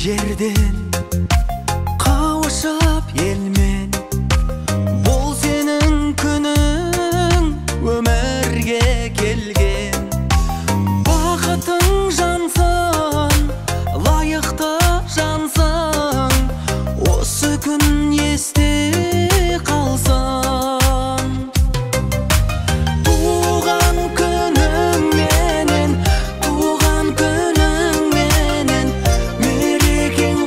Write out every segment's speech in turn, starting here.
Жерден қауышып елмен, бұл сенің күнің өмірге келген. Бақытың жансын, лайықты жансың, осы күн есте қалсын. Туған күніңменен, туған күніңменен, мерекең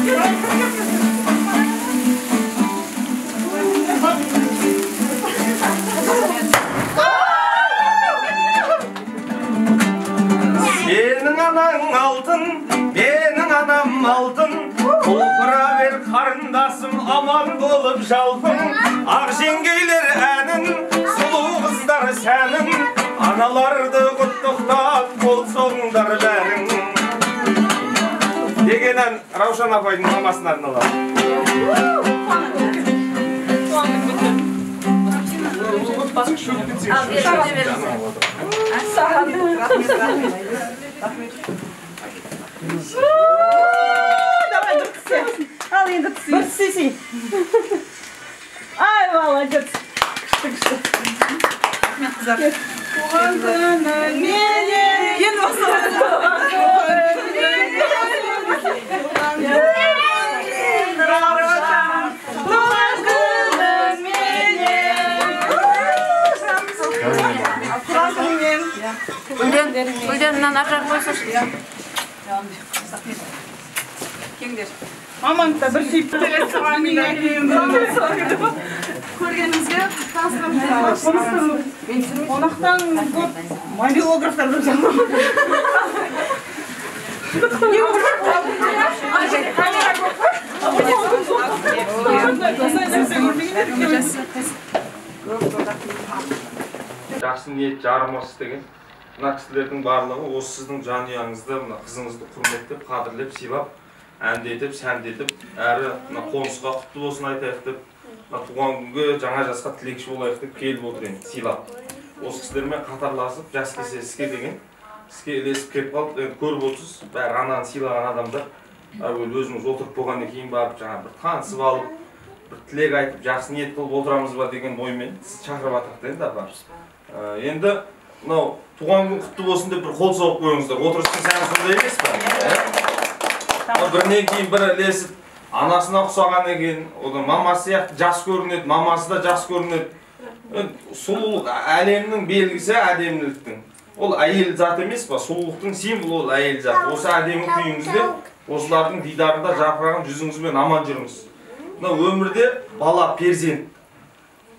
Сенің анаң алтын, менің анам алтын, құлпыра бер қарындасым, аман болып жалпың. Ақ жеңгейлер әнін, сұлу қыздар сәнін, аналарды құттықтап қол соғыңдар бәрің. Деген ән Раушан апайдың мамасына арналады. Давай, бір тісе. Ал енді тісе. Бір тісесей. Ай, молодец. Күшті, күшті. Рахмет, қыздар. Туған күніңменен. Енді басталады. Туған күніңменен, Раушан. Туған күніңменен. Туған күніңмен. Гүлден, Гүлден, мынаны ар жағын қойсайшы. Кеңдер. Мамаңды да бір сүйіп көргенімізге қонақтан көп мобилографтар бір Жақсы ниет жарым ырыс деген. Мына кісілердің барлығы осы сіздің жанұяңызды, мына қызыңызды құрметтеп, қадірлеп, сыйлап, әндетіп, сәндетіп, әрі мына қонысқа құтты болсын айтайық деп, мына туған күнге, жаңа жасқа тілекші болайық деп келіп отыр енді, сыйлап. Осы кісілермен қатарласып, жас келсе іске деген, іске ілесіп келіп қалып, енді көріп отырсыз, бәрі ананы сыйлаған адамдар. Әуелі өзіңіз отырып болғаннан кейін барып, жаңа бір танысып алып, бір тілек айтып, жақсы ниет қылып отырамыз ба деген оймен сіз шақырып жатырық та енді апа. Енді мынау туған күн құтты болсын деп бір қол соғып қойыңыздар. Отырыстың сәні сондай емес па? Бірінен кейін бірі ілесіп, анасына ұқсаған екен, одан мамасы сияқты жас көрінеді, мамасы да жас көрінеді. Сұлулық әлемнің белгісі әдеміліктің. Ол әйел заты емес па? Сұлулықтың символы ол әйел заты. Осы әдемі күйіңізде, осылардың дидарында жарқыраған жүзіңізбен аман жүріңіз. Мына өмірде бала перзент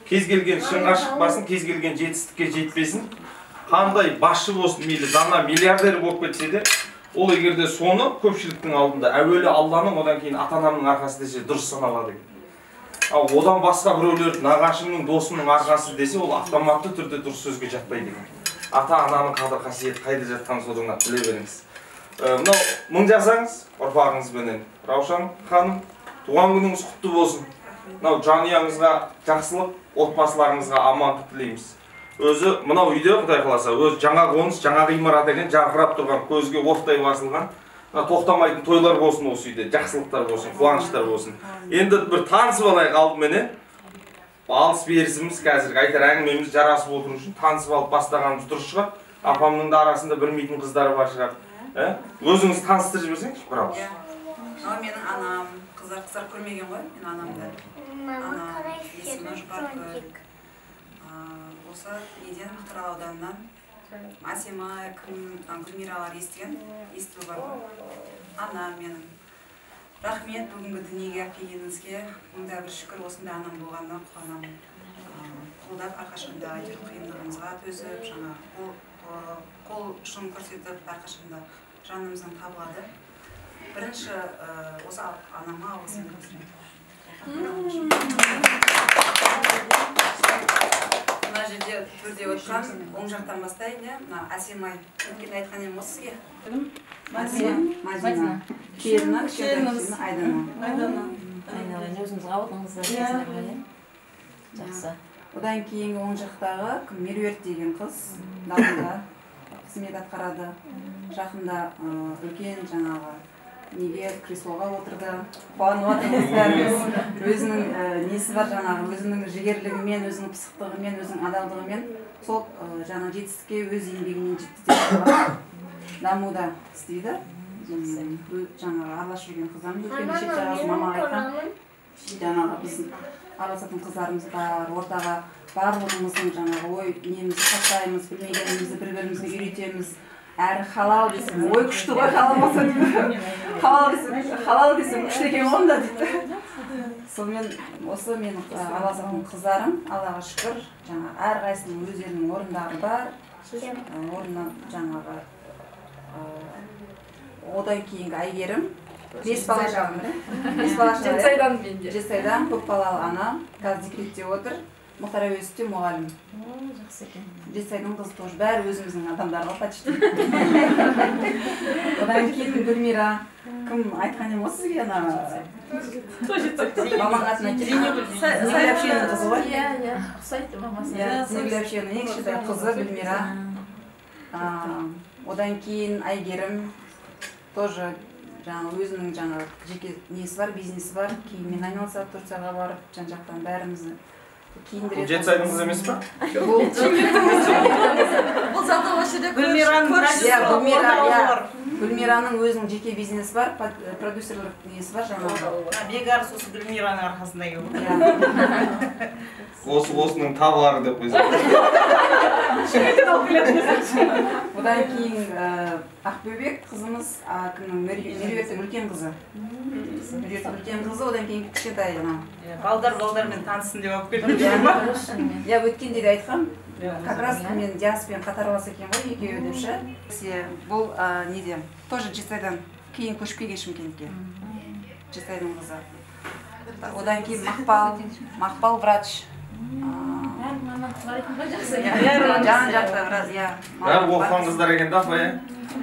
кез келген шыңға шықпасын, кез келген жетістікке жетпесін, қандай басшы болсын, мейлі дана миллиардер болып кетсе де, ол егер де соны көпшіліктің алдында әуелі Алланың, одан кейін ата-анамның арқасы десе дұрыс саналады екен. Ал одан басқа біреулер нағашымның, досымның арқасы десе, ол автоматты түрде дұрыс сөзге жатпайды екен. Ата-ананың қадір қасиеті қайда жатқанын содан ақ біле беріңіз. Мынау мың жасаңыз ұрпағыңызбенен. Раушан ханым, туған күніңіз құтты болсын. Мынау жанұяңызға жақсылық, отбасыларыңызға амандық тілейміз. Өзі мынау үйде Құдай қаласа, өзі жаңа қоныс, жаңа ғимарат екен, жарқырап тұрған, көзге оттай басылған. Мына тоқтамайтын тойлар болсын осы үйде, жақсылықтар болсын, қуаныштар болсын. Енді бір танысып алайық алдыменен. Алыс берісіміз қазіргі айтар әңгімеміз жарасып отыру үшін танысып алып бастағанымыз дұрыс шығар. Апамның да арасында білмейтін қыздары бар шығар. Өзіңіз таныстырып жіберсеңізші, бір ауыз. Мынау менің анам, қыздар көрмеген ғой, мен анамды. Анам, есімі Жұпаргүл. Осы неден, Мақтаарал ауданынан Асема, кім, Гүлмиралар естіген, естуі бар ғой. Анам менің. Рахмет бүгінгі дүниеге әкелгеніңізге. Мыңда бір шүкір осындай анам болғанына қуанамын. Қолдап әрқашанда әйтеуір қиындығымызға төзіп, жаңа қол ұшын көрсетіп әрқашанда жанымыздан табылады. Бірінші осы анама алғысымды білдіремін. Мына жерде төрде отырған, оң жақтан бастайын, иә, мына Әсемай. Өткенде айтқан едім ғой сізге. Мадина. Келіні, кішкентай Айдана. Айдана. Айналайын, өзіңіз ауылыңызда. Жақсы. Одан кейінгі оң жақтағы Меруерт деген қыз дамуда қызмет атқарады. Жақында үлкен жаңағы неге креслоға отырды. Қуанып отырмыз бәріміз. Өзінің несі бар жаңағы, өзінің жігерлігімен, өзінің пысықтығымен, өзінің адалдығымен сол жаңа жетістікке өз еңбегімен жетті деп дамуда істейді. Жаңағы араласып жүрген қыздарымыз, өйткені шет жағасы мама айтқан, жаңағы біздің араласатын қыздарымыз бар, ортаға барлығымыздың жаңағы ой немізді тастаймыз, білмегенімізді бір-бірімізге үйретеміз. Әрі халал десем, ой күшті ғой халал болса дейді. Халал десем, халал десем күшті екен ғой онда дейді. Сонымен осы менің Алланың қыздарым, Аллаға шүкір, жаңа әрқайсысының өздерінің орындары бар. Орнынан жаңағы одан кейінгі Әйгерім, 5 бала шағам, 5 бала шағам. Жетісайдан менде. Жетісайдан көп балалы ана, қазір декретте отыр. Мұхтар Әуезовте мұғалім. Жақсы екен. Жетісайдың қызы тоже, бәрі өзіміздің адамдар ғой почти. Одан кейін Гүлмира, кім айтқан едім ғой сізге ана маманың атына келген. Зейнегүл әпшенің қызы ғой. Иә, иә, ұқсайды мамасына. Иә, Зейнегүл әпшенің ең кішкентай қызы Гүлмира. Одан кейін Әйгерім тоже жаңа өзінің жаңа жеке несі бар, бизнесі бар, киіммен айналысады, Турцияға барып, жан-жақтан бәрімізді киіндіреді. Бұл Жетісайдың қызы емес па? Бұл зато осы жерде Гүлмираның өзінің жеке бизнесі бар, продюсерлік несі бар жаңағы. Бекарыс осы Гүлмираның арқасында келіп отыр. Осы осының табалары деп қойсаң. Одан кейін Ақбөбек қызымыз, кімнің Меруерттің үлкен қызы. Меруерттің үлкен қызы, одан кейін кішкентай ана. Балдар балдармен танысын деп алып келді. Иә, өткенде де айтқам. Как раз мен Диаспен қатарлас екен ғой екеуі деп ше. Бұл неде? Тоже Жетісайдан кейін көшіп келген Шымкентке. Жетісайдың қызы. Одан кейін Мақпал, Мақпал врач. Жан жақта біраз, иә. Бәрі оқыған қыздар екен да, апай, иә?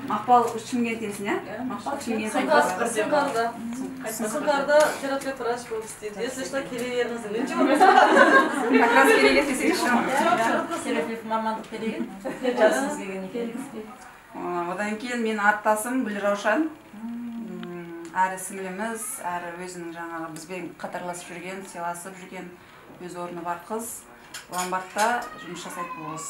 Мақпал Шымкенттенсің, иә? Мақпал Шымкенттен. Сұңқарда. Сұңқарда терапевт врач болып істейді. Если что, келе беріңіз. Как раз керек десеңізші. Терапевт мамандық керек еді. Жасыңыз келген екен. Одан кейін менің аттасым Гүлраушан. Әрі сіңліміз, әрі өзінің жаңағы бізбен қатарласып жүрген, сыйласып жүрген өз орны бар қыз. Ломбардта жұмыс жасайды бұл қыз.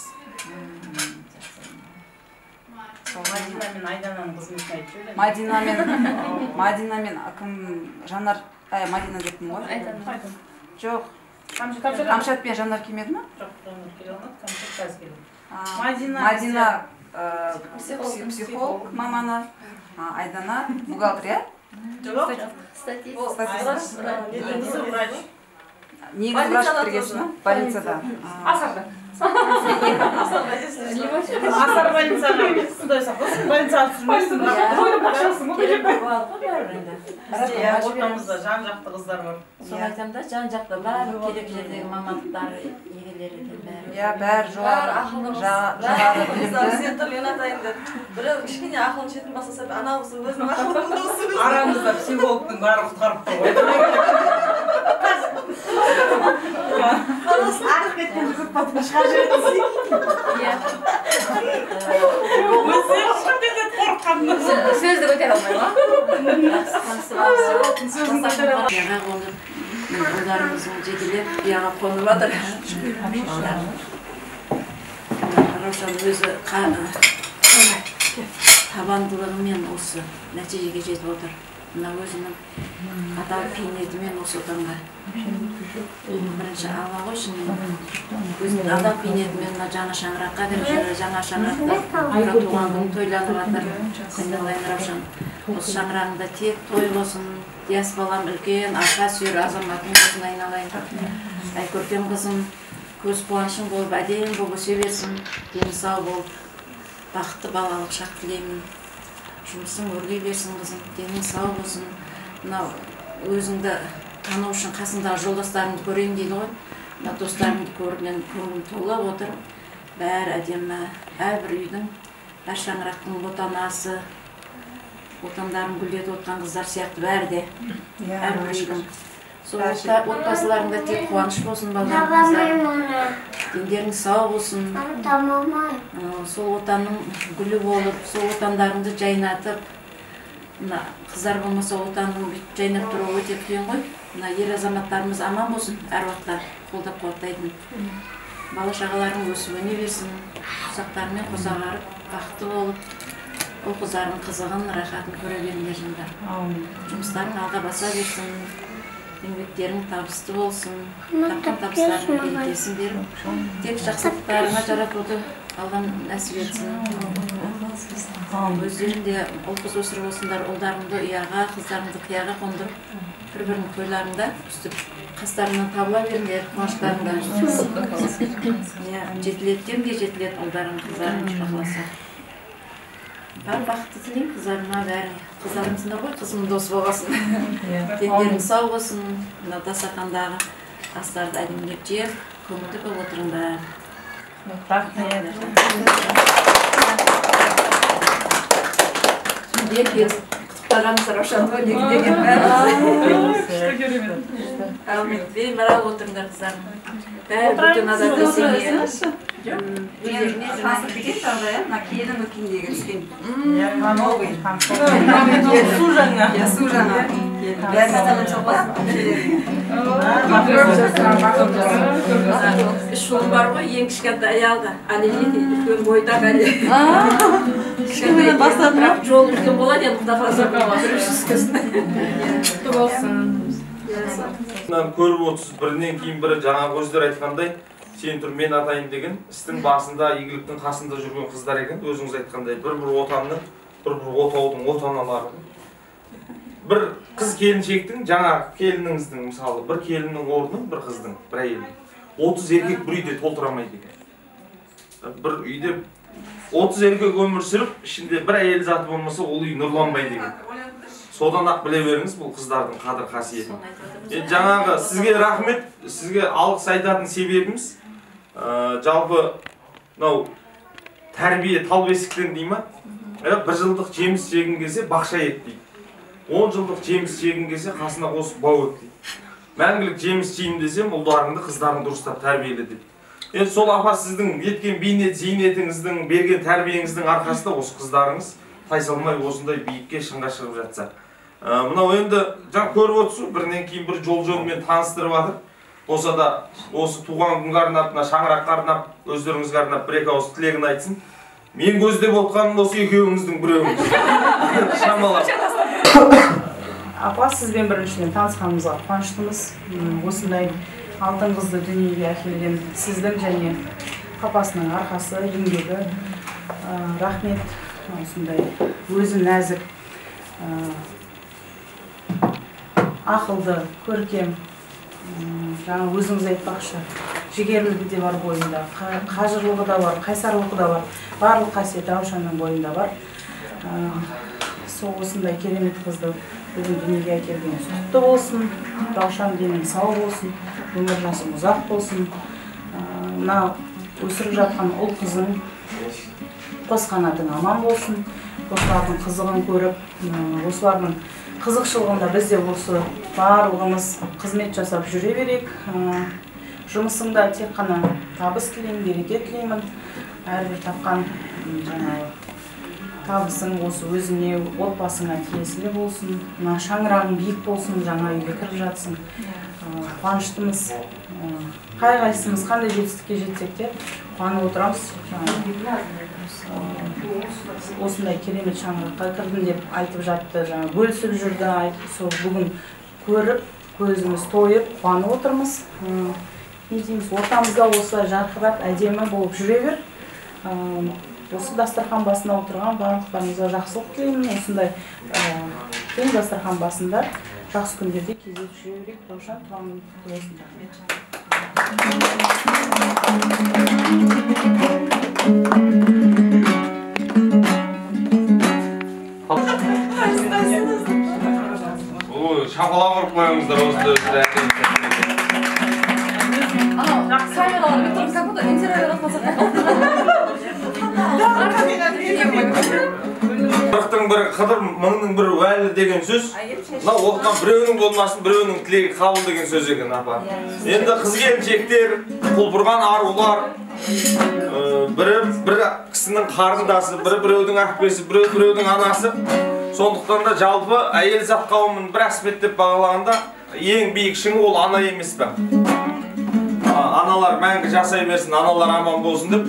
Мадина мен Айдананың қызметін айтып жіберемін. Мадина мен кім Жанар, Мадина деппін ғой. Жоқ. Камшат пен Жанар келмеді ме? Жоқ, Жанар келе алмады, Камшат қазір келеді. Мадина психолог маманы, Айдана бухгалтер, иә? Жоқ. Статист. Негізі врач бітіргенсің ба? Больницада. Асарда. Асар больницаға. Құдай сақтасын, больницаға түсірмесін. Керек болады ғой бәрібір енді. Бізде ортамызда жан-жақты қыздар бар. Соны айтамын да, жан-жақты бәрі керек жердегі мамандықтар иелері екен бәрі. Иә, бәрі жоғары білімді. Сен тұр, мен атайын деп. Біреу кішкене ақылын шетін басса, анауысы өзінің ақылын осы. Арамызда психологтың бәрі құтқарып тұр ғой. Ағып кеткен жүгіріп батып шыға жіберді. Өздері шығып кетеді қорыққанынан. Сөзді көтере алмай ма? Сөзін көтере алмай. Ұяға қонып, ұлдарымыздың жетелеп ұяға қонып жатыр. Раушан өзі табандылығымен осы нәтижеге жетіп отыр. Мына өзінің адал бейнетімен осы отанға. Бірінші Алла ғой шынымен. Өзінің адал бейнетімен мына жаңа шаңыраққа кіріп, жаңа шаңырақта туған күн тойланып жатыр. Айналайын Раушан. Осы шаңырағыңда тек той болсын. Диас балам үлкен, арқа сүйер азаматың болсын айналайын. Айкөркем қызым, көз қуанышың болып, әдемі болып өсе берсін. Дені сау болып, бақытты балалық шақ тілеймін. Жұмысың өрге берсін қызым, денің сау болсын. Мынау өзіңді тану үшін қасыңдағы жолдастарыңды көрейін дейді ғой. Мына достарымды көріп, мен көңілім толып отыр. Бәрі әдемі, әрбір үйдің, әр шаңырақтың отанасы, отандарын гүлдетіп отқан қыздар сияқты бәрі де. Әрбір үйдің. Сол отбасыларыңда тек қуаныш болсын, балаларың, қыздар. Дендерің сау болсын. Сол отанның гүлі болып, сол отандарыңды жайнатып, мына қыздар болмаса отанның бүйтіп жайнап тұруы өте қиын ғой. Мына ер азаматтарымыз аман болсын, әр уақытта қолдап қуаттайтын. Бала шағаларың өсіп өне берсін, құсақтарымен қоса барып, бақытты болып, ұл қыздардың қызығын, рахатын көре беріңдер жандар. Жұмыстарың алға баса берсін, еңбектерің табысты болсын, тапқан табыстарың берекесін беріп, тек жақсылықтарыңа жаратуды Аллам нәсіп етсін. Өздерің де ұл қыз өсіріп болсындар, ұлдарыңды ұяға, қыздарыңды қияға қондырып, бір-бірінің тойларында өстіп қастарыңнан табыла беріңдер, қуаныштарыңда. Жетіледі, демге жетіледі ұлдарың, қыздарың, құда қаласа. Бар бақытты тілеймін қыздарыма, бәріне. Қыздарымсыңдар ғой, қызымның досы болғасын. Дендерің сау болсын, мына дастархандағы астарды әдемілеп жеп, көңілді болып отырыңдар. Рахмет. Құттықтағаныңыз Раушан ғой, деген бәріміз. Әумин. Беймарал отырыңдар, қыздарым. Бәрі бөтен адамды семья. Мен танысып кетейін тағы да, мына келін өткендегі түскен. Новый. Су жаңа. Иә, су жаңа. Бәрі сәлем салып. Үш ұлым бар ғой, ең кішкентай Аялда. Әлі үлкен бойдақ әлі. Кішкентай бастадым, бірақ жол үлкен болады енді, құда қаласа бірінші түскесін. Құтты болсын. Көріп отырсыз, бірінен кейін бірі жаңағы өздері айтқандай, сен тұр мен атайын деген істің басында, игіліктің қасында жүрген қыздар екен, өзіңіз айтқандай, бір-бір отанның, бір-бір отаудың отаналары. Бір қыз келіншектің, жаңа келініңіздің мысалы, бір келіннің орнын бір қыздың, бір әйелдің 30 еркек бір үйде толтырамайды екен. Бір үйде 30 еркек өмір сүріп, ішінде бір әйел заты болмаса, ол үй нұрланбайды екен. Содан ақ біле беріңіз бұл қыздардың қадір қасиетін. Енді жаңағы сізге рахмет, сізге алғыс айтатын себебіміз, жалпы мынау тәрбие тал бесіктен дей ма? Бір жылдық жеміс жегің келсе бақша ек дейді. 10 жылдық жеміс жегің келсе қасына қосып бау ек дейді. Мәңгілік жеміс жеймін десем, ұлдарыңды, қыздарыңды дұрыстап тәрбиеле деп. Енді сол апа сіздің еткен бейнет, зейнетіңіздің, берген тәрбиеңіздің арқасында осы қыздарыңыз тайсалмай осындай биікке шыңға шығып жатса. Мынау енді жаңа көріп отырсыз, бірінен кейін бір жол жолмен таныстырып жатыр. Болса да осы туған күнге арнап, мына шаңыраққа арнап, өздеріңізге арнап бір екі ауыз тілегін айтсын. Мен көздеп отқаным осы екеуіңіздің біреуіңіз. Шамалап. Апа, сізбен біріншіден танысқанымызға қуаныштымыз. Осындай алтын қызды дүниеге әкелген сіздің және папасының арқасы, еңбегі. Рахмет. Осындай өзі нәзік, ақылды, көркем, жаңа өзіңіз айтпақшы, жігерлігі де бар бойында, қажырлығы да бар, қайсарлығы да бар, барлық қасиеті Раушанның бойында бар. Сол осындай керемет қызды бүгін дүниеге әкелгеніңіз құтты болсын. Раушан, денің сау болсын, өмір жасың ұзақ болсын. Мына өсіріп жатқан ұл қызың қос қанатың аман болсын. Осылардың қызығын көріп, осылардың қызықшылығында біз де осы барлығымыз қызмет жасап жүре берейік. Жұмысыңда тек қана табыс тілеймін, береке тілеймін. Әрбір тапқан жаңағы табысың осы өзіңе, отбасыңа тиесілі болсын. Мына шаңырағың биік болсын, жаңа үйге кіріп жатсың. Қуаныштымыз. Қай қайсымыз қандай жетістікке жетсек те қуанып отырамыз. Осындай керемет шаңыраққа кірдім деп айтып жатты, жаңа бөлісіп жүрді. Сол бүгін көріп, көзіміз тойып, қуанып отырмыз. Не дейміз, ортамызда осылай жарқырап, әдемі болып жүре бер. Осы дастархан басында отырған барлықтарыңызға жақсылық тілеймін. Осындай кең дастархан басында жақсы күндерде кездесіп жүре берейік. Раушан, туған күн құтты болсын. Рахмет. Ой, шапалақ ұрып қойыңыздар осындай осындай. Камералар бүйтіп, как будто интервью алып қалсақ. Қырықтың бірі Қыдыр, мыңның бірі Уәлі деген сөз. Мына оқыған біреуінің болмасын, біреуінің тілегі қабыл деген сөз екен, апа. Енді қыз келіншектер, құлпырған арулар, бірі бір кісінің қарындасы, бірі біреудің әпкесі, біреу біреудің анасы. Сондықтан да жалпы әйел зат қауымын бір аспектеп бағалағанда ең биік шыңы ол ана емес пе? Аналар мәңгі жасай берсін, аналар аман болсын деп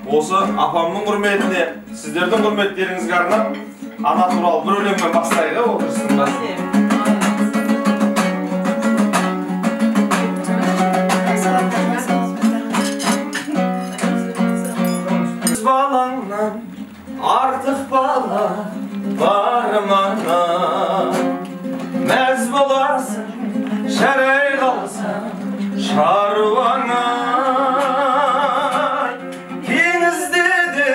осы апамның құрметіне, сіздердің құрметтеріңізге арнап ана туралы бір өлеңмен бастайық, отырыстың басын. Балаңнан артық ботасы, жарай қалса шаруаң ай. Теңізде де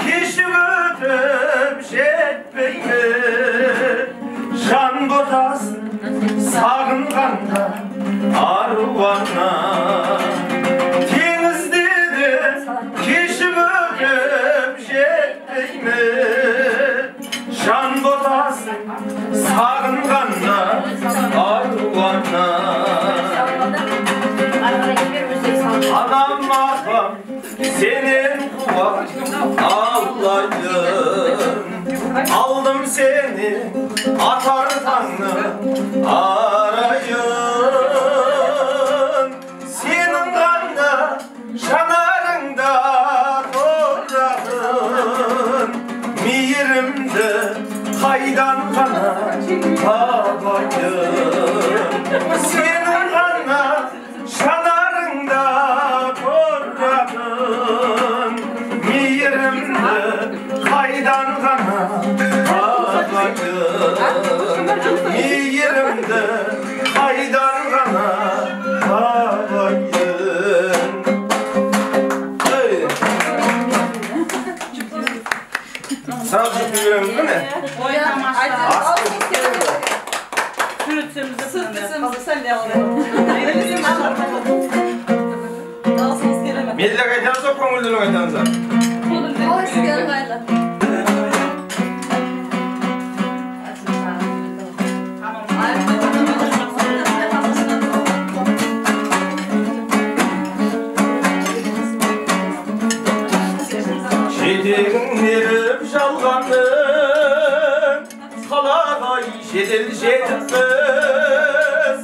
кешіп өтіп жетпей ме, жан ботасын сағынғанда аруана. Теңізде де кешіп өтіп жетпей ме, жан ботасын сағынғанда аруана. Анам апам сенен қуат алайын, алдым сені атар таңны арайын. Сенің ғана жанарыңда тұратын мейірімді қайдан ғана табайын. Сенің ғана жанарыңда тұратын мейірімді қайдан ғана табайын. Мейірімді қайдан ғана табайын. Сразу же береміз бе не? Медляк айтамыз ба, көңілділік айтамыз ба? Жетегің меріп жалғанның, қаладай жедел жетіппіз.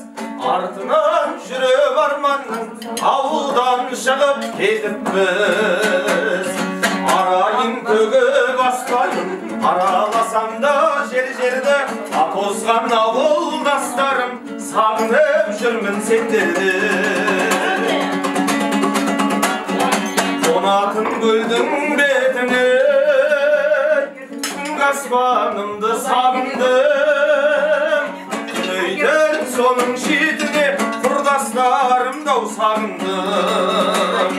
Артынан жүріп арманның, ауылдан шығып кетіппіз. Арайын төгіп аспайын, араласам да жер-жерді, атозған ауылдастарым, сағынып жүрмін сендерді. Қонатын көлдің бетіне, күнгі аспанымды сағындым. Түнейтін соның шетіне, құрдастарымды ау сағындым.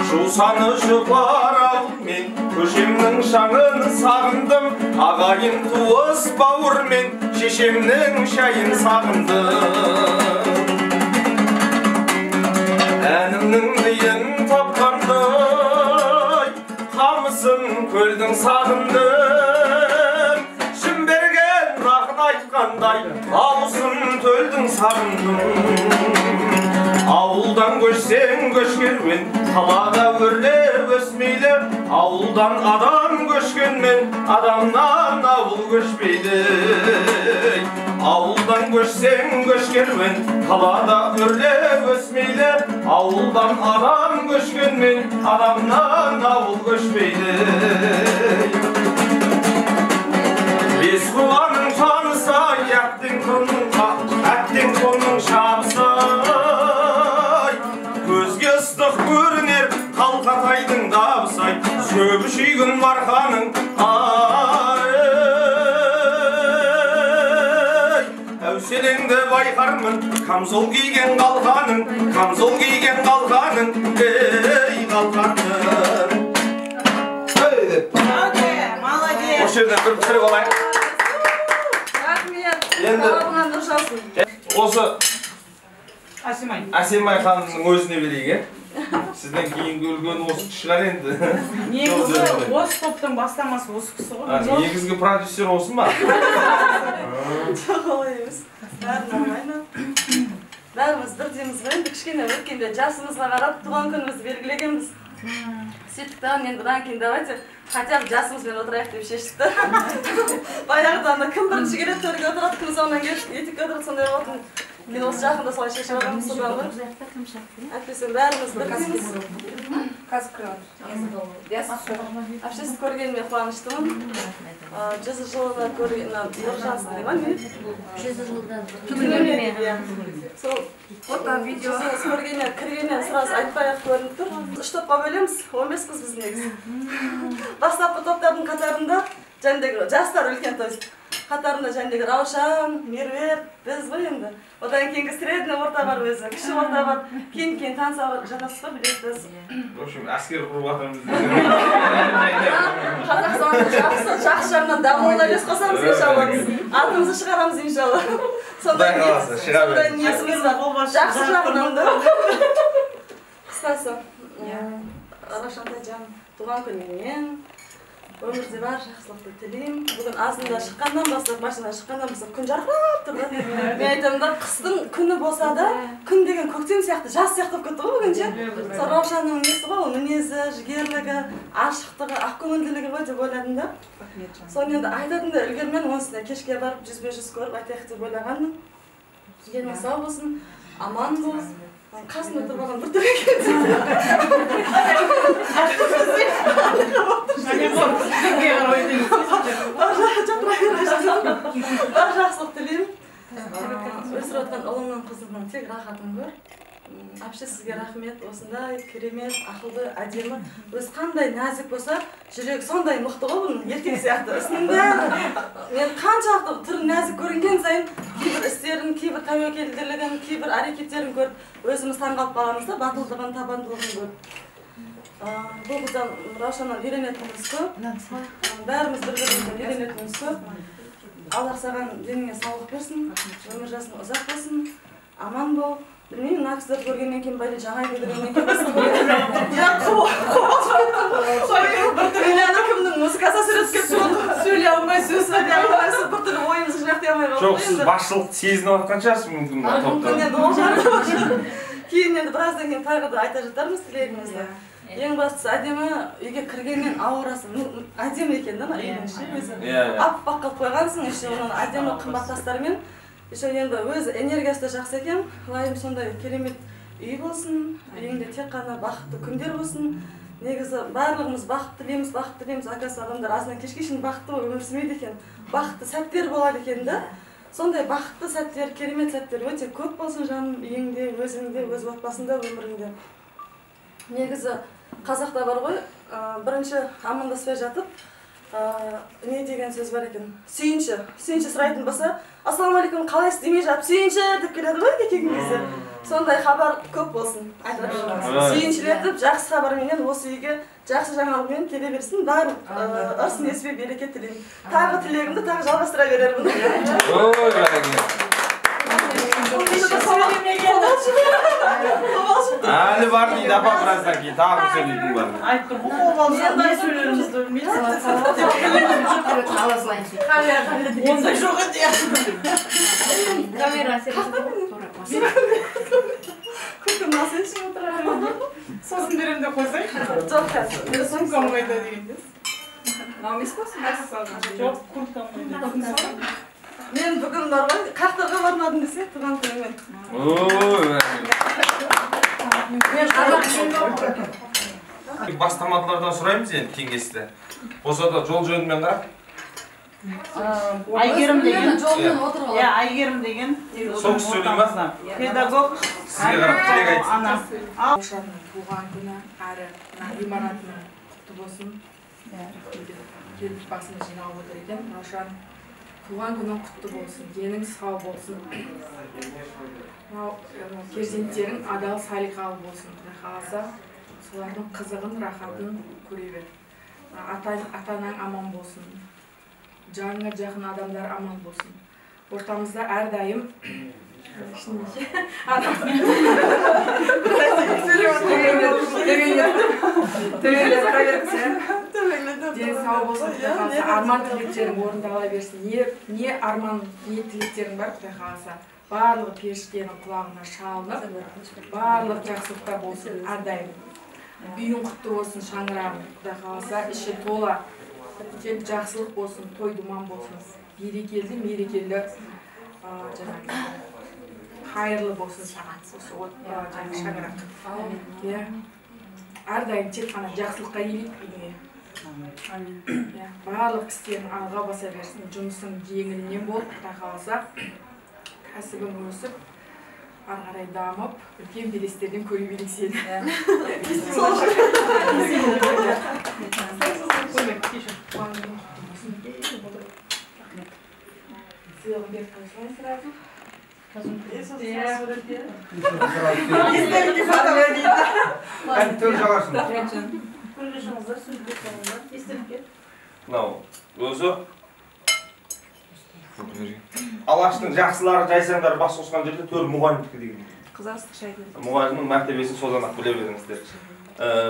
Жусаны жұпар ауылмен, көшемнің шаңын сағындым. Ағайын туыс бауырмен, шешемнің шайын сағындым. Әнімнің миын тапқандай, қамысын көлдің сағындым. Шымберген ақын айтқандай, ауызын төлдің сағындым. Ауылдан көшсең көш керуен, қалада өрлеп өсмейлі. Ауылдан адам көшкенмен, адамнан ауыл көшпейді. Ауылдан көшсең көш керуен, қалада өрлеп өсмейлі. Ауылдан адам көшкенмен, адамнан ауыл көшпейді. Бес құланың танысы, әттең тонның шабысы-ай. Көзге ыстық көрінер қалқатайдың дабысы-ай, шөбі шүйгін марқаның ай. Әуселеңді байқармын, камзол киген қалқаның, камзол киген қалқаның, ей қалқаның. Молодец! Осы жерден бір бітіріп алайық. Рахмет. Енді Талабыңа нұр жаусын. Осы Әсемай. Әсемай ханымның өзіне берейік, е? Сізден кейінгі үлген осы кісі шығар енді. Негізі осы топтың бастамасы осы кісі ғой. Негізгі продюсер осы ма? Жоқ, олай емес. Бәрі нормально. Бәріміз бірдейміз ғой енді, кішкене өткенде жасымызға қарап туған күнімізді белгілегенбіз. Сөйттік та, енді бұдан кейін давайте хотя бы жасымызбен отырайық деп шештік та. Баяғыда ана кім бірінші келеді төрге отырады, кім соңынан келіп етекке отырады, сондай болатын. Мен осы жақында солай шешіп алғанмын, содан ғой. Әйтпесе бәріміз бірдейміз. Вообще сізді көргеніме қуаныштымын. 100 жылына көрген, Нұржансын дей ма, не? 100 жылдан. Түгеліме. Сол жүзіңіз көргеннен, кіргеннен сразу айтпай-ақ көрініп тұр. 3 топқа бөлеміз, 15 қыз біз негізі. Бастапқы топтардың қатарында жәндегі жастар үлкен, то есть Қатарында жәндегі Раушан, Меруерт, біз ғой енді. Одан кейінгі средний орта бар өзі, кіші орта бар. Кейін-кейін таныса жатасыз ғой, білесіз. В общем, әскер құрып жатырмыз. Қазақстанның жақсы жағынан дамуына үлес қосамыз иншалла. Атымызды шығарамыз иншалла. Құдай қаласа, шыға Сондай ниетіміз бар. Жақсы жағынан да. Қысқасы, Раушан тәтем туған күніңмен өмірде бар жақсылықты тілеймін. Бүгін азында шыққаннан бастап, машинадан шыққаннан бастап күн жарқырап тұр да. Мен айтамын да, қыстың күні болса да, күн деген көктем сияқты, жаз сияқты болып кетті ғой бүгін ше. Сол Раушанның несі ғой, ол мінезі, жігерлігі, ашықтығы, ақкөңілділігі ғой деп ойладым да. Соны енді айтатын да үлгермедім, онысына кешке барып жүзбе-жүз көріп айтайық деп ойлағанмын. Денің сау болсын, аман бол. Қасында тұрып алған бір түрлі екен. Бар жақсылық тілеймін. Өсіріп отқан ұлымның қызымның тек рахатын көр. Әпше, сізге рахмет, осындай керемет, ақылды, әдемі, өз қандай нәзік болса, жүрегі сондай мықты ғой бұның, еркек сияқты. Ісінің бәрі, мен қаншалықты түрі нәзік көрінген сайын кейбір істерін, кейбір тәуекелділігін, кейбір әрекеттерін көріп, өзіміз таңғалып қаламыз да, батылдығын, табандылығын көріп. Бұл қыздан, Раушаннан үйренетініміз көп, бәріміз бір-бірімізден үйренетініміз көп. Аллах саған деніңе саулық берсін, өмір жасың ұзақ болсын, аман бол. Білмеймін, мына кісілерді көргеннен кейін бәле жаңа үйге кіргеннен кейін біртүрлі ана кімнің музыкасы әсер етіп кетті ғой. Сөйлей алмай, сөз сөйлей алмай, біртүрлі ойымызды жинақтай алмай қалдық. Жоқ, сіз басшылықты сезініп жатқан шығарсыз мүмкін мына топта. Мүмкін енді ол жағын. Кейін енді біраздан кейін тағы да айта жатармыз тілегімізді. Ең бастысы әдемі үйге кіргеннен аурасы әдемі екен да, үйдің іші өзі. Аппақ қылып қойғансың, еще оның әдемі қымбат тастармен. Еще енді өз энергиясы да жақсы екен. Лайым сондай керемет үй болсын, үйіңде тек қана бақытты күндер болсын. Негізі барлығымыз бақыт тілейміз, бақыт тілейміз. Оказывается, адамдар азынан кешке шейін бақытты болып өмір сүрмейді екен. Бақытты сәттер болады екен да. Сондай бақытты сәттер, керемет сәттер өте көп болсын жаным, үйіңде, өзіңде, өз отбасыңда, өміріңде. Негізі қазақта бар ғой, бірінші амандаспай жатып, не деген сөз бар екен, сүйінші, сүйінші сұрайтын болса, ассалаумағалейкум, қалайсыз демей жатып, сүйінші деп келеді ғой үйге келген кезде. Сондай хабар көп болсын, айтып сүйіншілетіп, жақсы хабарменен осы үйге жақсы жаңалықпен келе берсін, барлық ырыс несібе береке тілеймін. Тағы тілегімді тағы жалғастыра берермін. Ой, бәрекелді. Әлі бар дейді апа, біраздан кейін тағы сөйлейтін бар. Айттым ғой, қобалжып не сөйлерімізді білмейміз. Ондай жоқ еді. Сосын берем деп қойсайшы. Жоқ, қазір. Сумкам қайда дегенде. Мынау емес пе? Жоқ, курткам қайда. Мен бүгін бар ғой, қақтарға бармадым десе, туған күнімен. Ой, мен қазақ бастамадылардан сұраймыз енді кеңесті. Болса да жол жөнімен қарап. Айгерім деген. Жолмен отырып алады. Иә, Айгерім деген. Сол кісі сөйлей ма? Педагог. Сізге қарап тілек айтсын. Ана. Раушанның туған күні әрі мына ғимаратының құтты болсын. Келіп басын жиналып отыр екен. Раушан, туған күнің құтты болсын, денің сау болсын. Мынау перзенттерің адал салиқалы болсын, Құдай қаласа, солардың қызығын, рахатын көре бер. Ата-анаң аман болсын, жаныңа жақын адамдар аман болсын. Ортамызда әрдайым дені сау болсын, Құдай қаласа, арман тілектерің орындала берсін. Не арман, не тілектерің бар, Құдай қаласа, барлығы періштенің құлағына шалынып, барлық жақсылықта болсын әрдайым. Үйің құтты болсын, шаңырағың, Құдай қаласа, іші тола, тек жақсылық болсын, той думан болсын, берекелі, мерекелі, жаңағы қайырлы болсын саған осы жаңағы шаңырақ. Иә. Әрдайым тек қана жақсылыққа келейік үйіңе. Иә, барлық істерің алға баса берсін, жұмысың жеңілінен болып, Құдай қаласа, кәсібің өсіп, ары қарай дамып, үлкен белестерден көре берейік сені. Туған күнің құтты болсын. Сыйлығын беріп қойсалай сразу. Мынау өзі Алаштың жақсылары жайсаңдары бас қосқан жерде төр мұғалімдікі деген. Мұғалімнің мәртебесін содан ақ біле беріңіздер.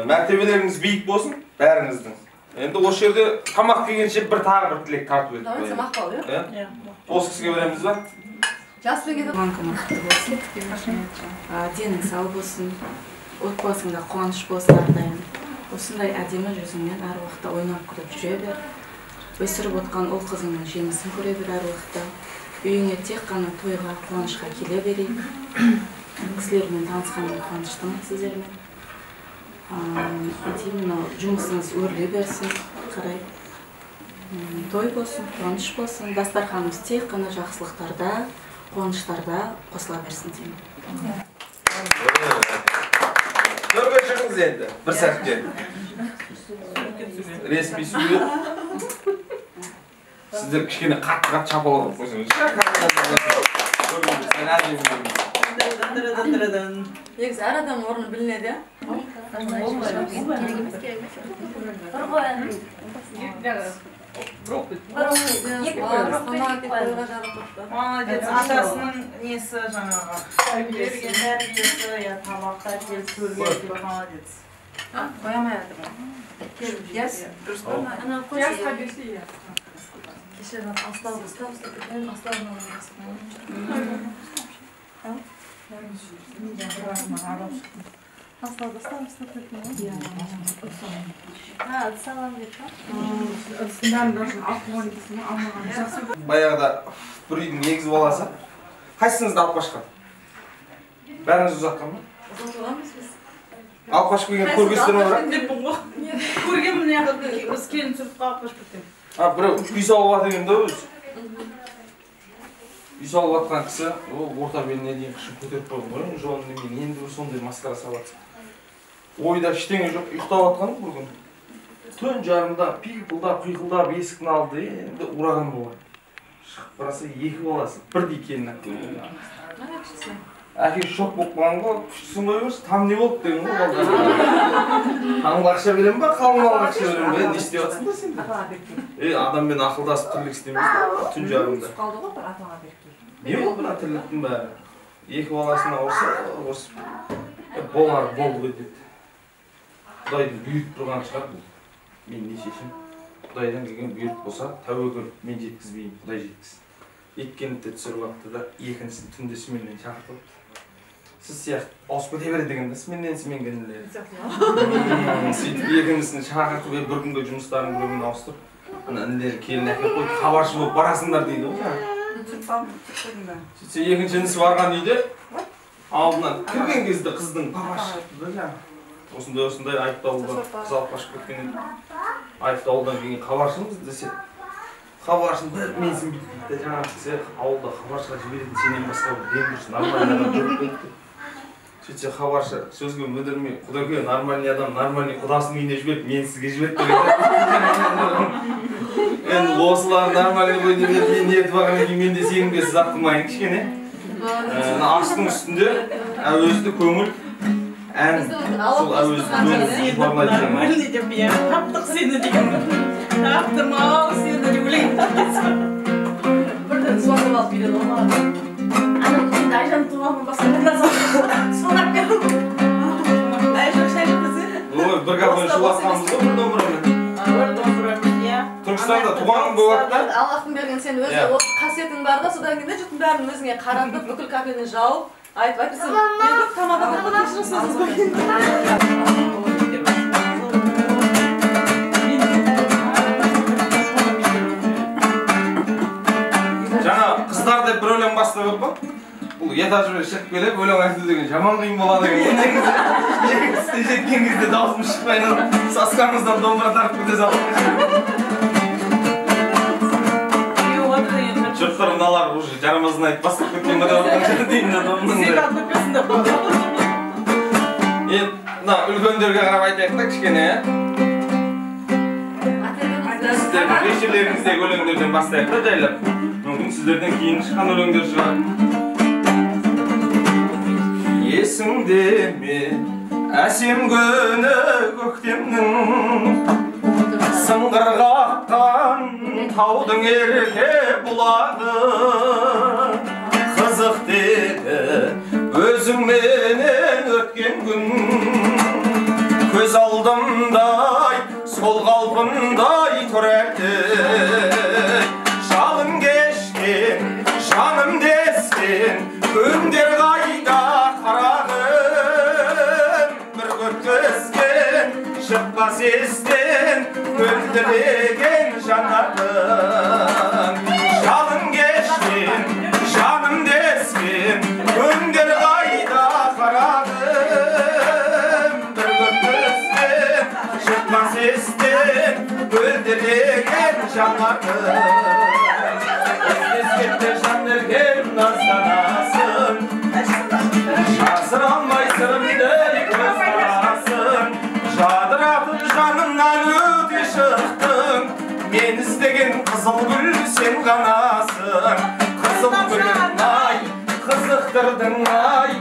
Мәртебелеріңіз биік болсын бәріңіздің. Енді осы жерде тамақ келгенше бір тағы бір тілек тартып өтіп қояйық. Мақпал, иә? Осы кісіге береміз ба? Туған күнің құтты болсын, денің сау болсын, отбасыңда қуаныш болсын әрдайым. Осындай әдемі жүзіңмен әр уақытта ойнап күліп жүре бер. Өсіріп отқан ұл қызыңның жемісін көре бер әр уақытта. Үйіңе тек қана тойға, қуанышқа келе берейік. Кісілермен танысқанға қуаныштымын сіздермен. Мынау жұмысыңыз өрлей берсін, қарай. Той болсын, қуаныш болсын. Дастарханымыз тек қана жақсылықтарда, қуаныштарда қосыла берсін деймін. Төрге шығыңыз енді, бір сәтке. Ресми сурет. Сіздер кішкене қатты-қатты шапалақ ұрып қойсаңыз. Негізі әр адам орны білінеді, иә? Молодец, атасының несі жаңағы берген тәрбиесі, я тамақта келіп көрген, молодец. Қоямай жатыр. Пияз дұрыс па? Пиязға берсе, иә. Кеше аслауды ұстап ұстап кеткен, аслаудың Аслауды ұстап ұстап кеткен. Баяғыда бір үйдің егіз баласы. Қайсыңызды алып қашқан? Бәріңіз ұзатқан ба? Ұзатылғанбыз біз. Алып қашып келген көргенсіздер ме бірақ? Көргенмін, біз келін түсіріп алып қашып кеткен. Біреу үй салып жатыр екен да өзі. Үй салып жатқан кісі орта беліне дейін қышып көтеріп қойған ғой, жонын немен, енді бір сондай масқара салып жатса. Ойда ештеңе жоқ, ұйықтап жатқан бір күні. Түн жарымда пиқылдап, қиқылдап есіктің алды, енді ураган болған. Шығып қараса екі баласы бірдей келін алып келген. Әке шок болып қалған ғой, күштісін қоя берші, там не болды деген ғой балдар. Таңғы ақша берем ба, қалың малға ақша берем ба, не істеп жатсыңдар сендер? Адаммен ақылдасып тірлік істемейсің түн жарымда. Не болды мына тірліктің бәрі? Екі баласына ұрсып, болар болды ғой деді. Құдайдың бұйырып тұрған шығар бұл. Мен не шешім? Құдайдан келген бұйрық болса, тәуекел мен жеткізбеймін, Құдай жеткізсін. Еккенді де түсіріп алыпты да, екіншісін түнде сменнен шақыртып алыпты. Сіз сияқты ауысып кете береді екен да, сменнен сменге інілері. Сөйтіп екіншісін шақыртып, бір күнге жұмыстарын бір күн ауыстырып, ана інілері келін әкеліп қойды, хабаршы болып барасыңдар дейді ғой жаңағы. Сөйтсе екінші інісі барған үйде алдынан кірген кезде қыздың папасы шықты да жаңағы. Осындай-осындай айыптауылдан қыз алып қашып кеткен еді. Айыптауылдан келген хабаршымыз десе, хабаршын бір менсінбейді дейді де жаңағы кісі, ауылда хабаршыға жіберетін сенен басқа бір дем дұрыс нормальный адам жоқ дейді. Сөйтсе хабаршы сөзге мүдірмей, құдеке нормальный адам нормальный құдасының үйіне жіберіп, мен сізге жіберді деген. Енді осылар нормальный ғой деп мен ертіп алғаннан кейін мен де сенімге сіз ақтырмайын кішкене. Астың үстінде әуезді көңіл ән, сол әуезді көңіл нормальный деп иә, таптық сені деген. Таптым ау сені деп өлең. Бірден звондап алып үйден олмаған. Ана енді Айжан туған басқа сонап келдім. Айжан шай ішпесе. Ой, бір гапон шулатқанбыз ғой бір домбырамен. Бір домбырамен, иә. Түркістанда туған күн болады да. Аллахтың берген сен өзі осы қасиетің бар да, содан кейін де жұрттың бәрін өзіңе қаратып, бүкіл кафені жауып, айтып айтып, енді тамада болып кешіріңіз сөзіңіз қойын. Жаңа қыздар деп бір өлең бастап еді ғой. Бұл этажбен шығып келіп өлең айту деген жаман қиын болады екен. Негізі жеткен кезде дауысым шықпай сасқанымыздан домбыра тартып кете салдық. Жұрттар мыналар уже жарамазын айтып бастап кеткен бе деп отырған деймін да домбыраның. Енді мына үлкендерге қарап айтайық та кішкене. Сіздердің вечерлеріңіздегі өлеңдерден бастайық та жайлап. Мүмкін сіздерден кейін шыққан өлеңдер шығар. Есіңде ме әсем күні көктемнің, сыңғыр қаққан таудың ерке бұлағы, қызық деді өзіңменен өткен күн, көз алдымдай сол қалпындай тұр әлі. Жалын кешкен, жаным дескен күндер қайда қарағым, бір көткізген шықпас естен мөлдіреген жанарым. Жалын кешкен, жаным дескен күндер қайда қарағым, бір көткізген шықпас естен мөлдіреген жанарым. Ескенде жан еркем назданасың, жасыра алмай сырымды көз қарасың, жадыратып жанымнан өте шықтың, мен іздеген қызыл гүл сен ғанасың. Қызыл гүлім ай, қызықтырдың ай,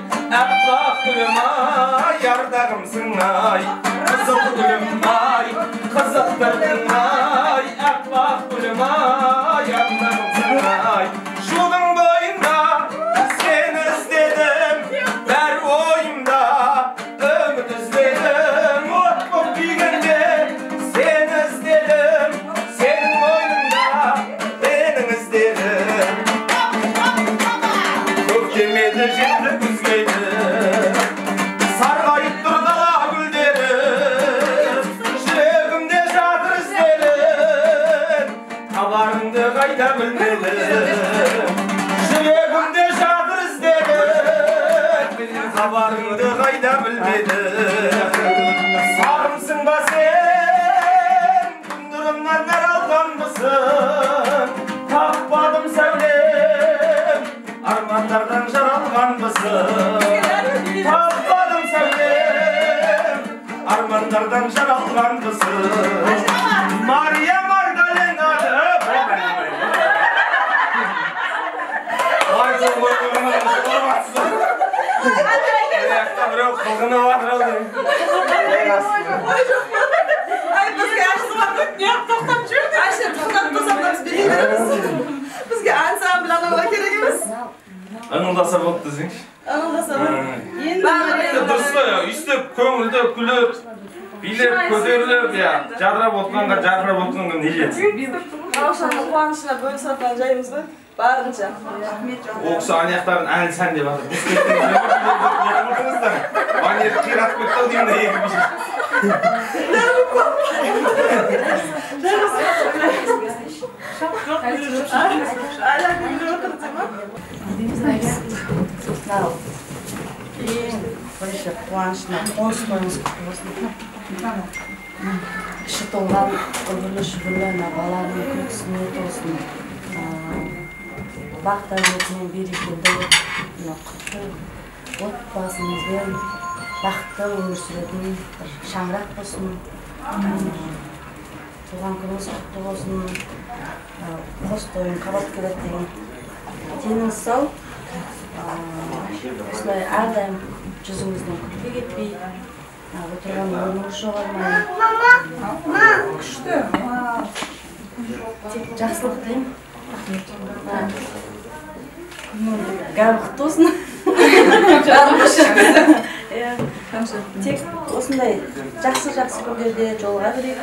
аппақ гүлім ай, ардағымсың ай. Қызыл гүлім ай, қызықтырдың ай, аппақ гүлім ай, ардағымсың ай. Жолдың бойында сені іздедім, бәрі ойымда үміт іздедім. От боп күйгенде сені іздедім, сенің мойныңда менің іздерім. Көктем еді, жетті күз келді, сарғайып тұр дала гүлдері, жүрегімде жатыр іздерің, табарыңды қайда білмедім. Жүрегімде жатыр іздерің, хабарыңды қайда білмедім. Сағымсың ба сен, күн нұрымнан нәр алғанбысың, таппадым сәулем, армандардан жаралғанбысың. Таппадым сәулем, армандардан жаралғанбысың. Мария Магдалена. Біреу қылғынып жатыр ау деймін. Ай, бізге ашылған неғып тоқтап жүр? Әше, тоқтап тұрсақ та біз билей береміз. Бізге ансамбль анаулар керек емес. Ыңылдаса болды десеңші. Ыңылдаса болды. Дұрыс қой, өйстіп көңілді күліп, билеп, көтеріліп, жадырап отқанға, жарқырап отқанға не жетсін? Раушанның қуанышына бөлісіп жатқан жайымыз ғой. Барынша. Ол кісі аяқтарын ән сән деп жатыр. Біз кеттіңіздер. Банерді қиратып кетті ау деймін екі биші. Ең бірінші қуанышына қоныс тойыңыз құтты болсын. Іші толған үбірлі шүбірлі баланың күлкісіне толсын. Бақ дәулетімен берекелі, құтты отбасыңызбен бақытты өмір сүретін бір шаңырақ болсын. Туған күніңіз құтты болсын. Қос тойың қабат келеді деген. Деніңіз сау, осылай әрдайым жүзіңізден күлкі кетпей, отырған орныңыз жоғалмай. Күшті. Тек жақсылық тілеймін. Гәбі құтты болсын. Тек осындай жақсы-жақсы күндерде жолыға берейік.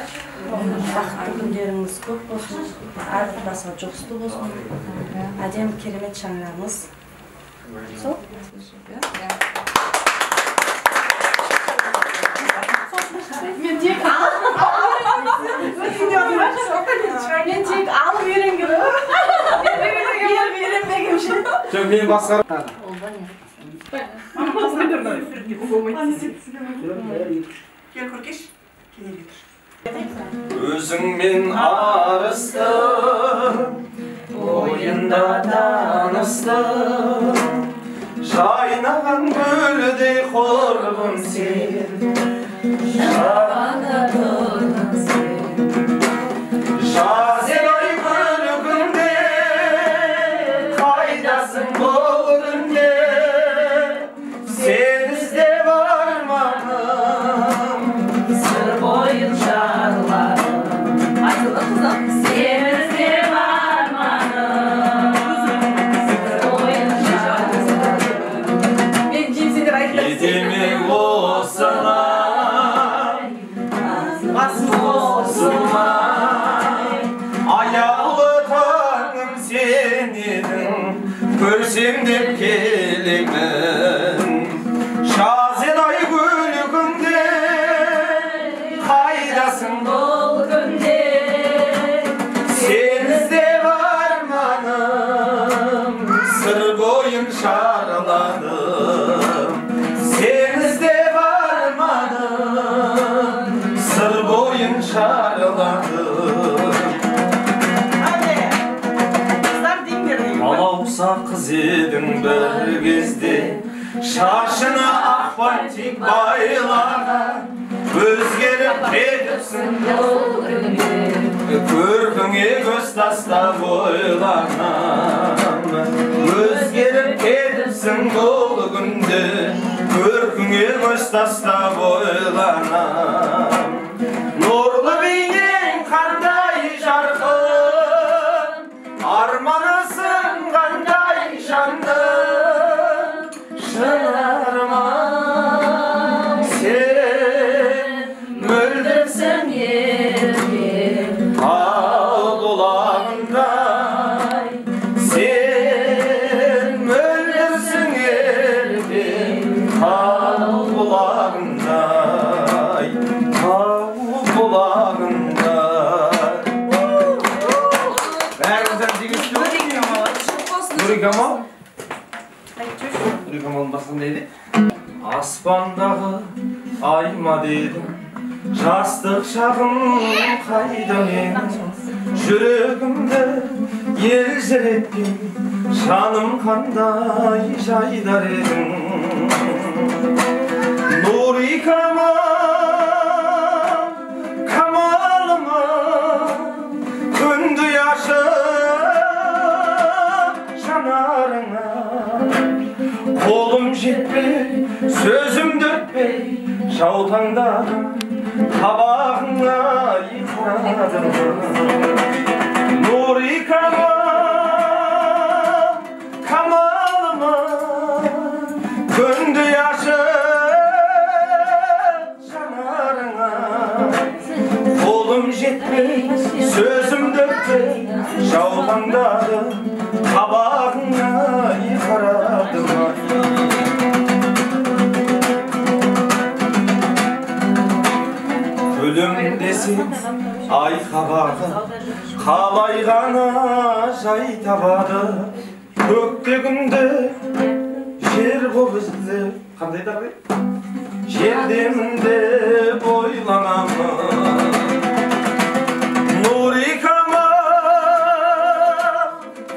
Бақытты күндеріңіз көп болсын, әр отбасыға жұғысты болсын. Әдемі керемет шаңырағыңыз. Сол? Мен тек алып үйренгенмін. Мен ше. Жоқ, мен басқарып. Кел, Көркеш, кенерге тұр. Өзіңмен арыстым, ойында таныстым, жайнаған гүлдей құрбым сен, жағана тұрдың сен. Жаз ел ай гүл күнде, Кете ме осылай, осылай? Аяулы таңым сен едің, көрсем деп келемін. Шазедай гүл күнде, қайдасың бұл күнде? Сені іздеп арманым, сыр бойын шарладым. Сені іздеп арманым, сыр бойын шарладым. Балауса қыз едің бір кезде, шашына ақ бантик байлаған. Өзгеріп кетіпсің бұл күнде, көркіңе көз тастап ойланам. Өзгеріп кетіпсің бұл күнде, көркіңе көз тастап ойланам. Нұрлы бейнең қандай жарқын, арманысың қандай жанды. Шын арман, сен мөлдірсің ерке тау бұлағындай. Сен мөлдірсің ерке тау бұлағындай, тау бұлағындай. Бәрімізден жеңісті. Нұрикамал. Нұрикамалдың басында не еді? Аспандағы айма дедім, жастық шағым қайда менің? Жүрегімді елжіреткен, жаным қандай жайдар едің. Нұрикамал, камалым, күнді ашып жанарыңа. Қолым жетпей, сөзім дөкпей, жаутаңдадым, қабағыңа қарадым. Нұрикамал, камалым, күнді ашып жанарыңа. Қолым жетпей, сөзім дөкпей, жаутаңдадым, қабағыңа қарадым. Күлім десең ай қабағы, қалай ғана жай табады. Көкте күнді жер ғо бізді, қандай тағы? Жердемін деп ойланамын. Нұрикамал,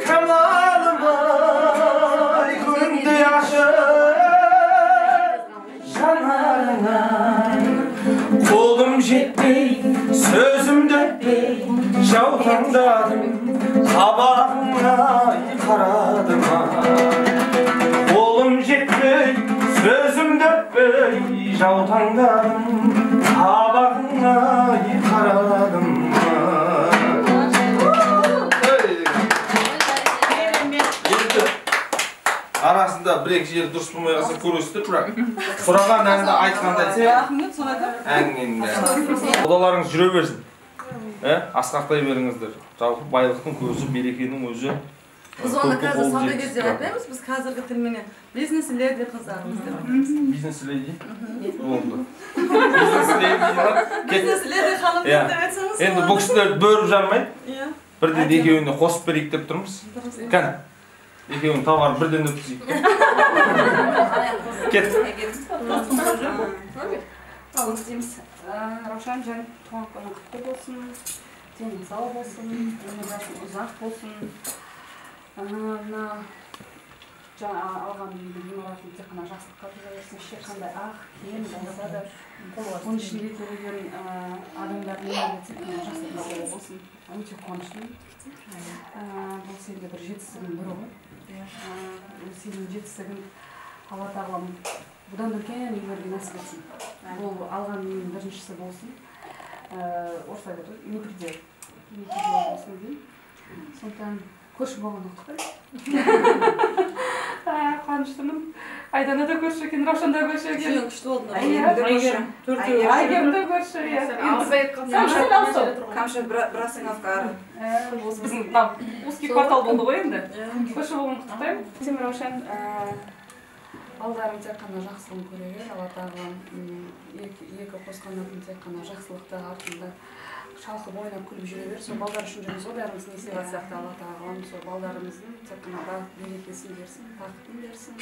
камалым ай, күнді ашып жанарыңа. Қолым жетпей, сөзім дөкпей, жаутаңдадым, қабағыңа қарадым. Қолым жетпей, сөзім дөкпей, жаутаңдадым, қабағыңа қарадым. Енді арасында бір екі жері дұрыс болмай қалса көресіздер, бірақ сұраған әнді айтқанда айтса, Рахмет, соны айтамын. Әннен құдаларыңыз жүре берсін, асқақтай беріңіздер. Жалпы байлықтың көзі, берекенің өзі. Біз оны қазір сондай кезде айтпаймыз, біз қазіргі тілменен бизнес леди қыздарымыз деп айтамыз. Бизнес леди? Болды. Бизнес леди. Бизнес леди ханымдар деп айтсаңыз. Енді бұл кісілерді бөліп жармай, Иә. бірден екеуіне қосып берейік деп тұрмыз. Кәне, екеуінің товарын бірден өткізейік. Кет. Ал, істейміз. Раушан жан, туған күнің құтты болсын, денің сау болсын, өмір жасың ұзақ болсын. Мына жаңа алған үйдің ғимаратын тек қана жақсылыққа тұра берсін, ешқандай ақ, кем болса да, оның ішінде төлеген адамдардың өмірі тек қана жақсылыққа толы болсын. Өте қуаныштымын. Бұл сенде бір жетістігің бірі ғой. Сенің жетістігің Алла тағалам бұдан да үлкен үйлерге нәсіп етсін. Бұл алған үйдің біріншісі болсын. Орысша айтады ғой, не предел. Не предел болсын деймін. Сондықтан көрші болғанды құттықтаймын. Қуаныштымын. Айдана да көрші екен, Раушан да көрші екен. Сен күшті болдың. Әйгерім Әйгерім де көрші, иә. Камшат бір остановка ары. Осы біздің мынау узкий квартал болды ғой енді. Көрші болуын құттықтаймын. Сен, Раушан, балдарың тек қана жақсылығын көре бер. Алла тағала екі қос қанатын тек қана жақсылықты артында шалқып ойнап күліп жүре бер. Сол балдар үшін жүрміз ғой бәріміз, несие сияқты. Алла тағалам сол балдарымыздың тек қана берекесін берсін, бақытын берсін,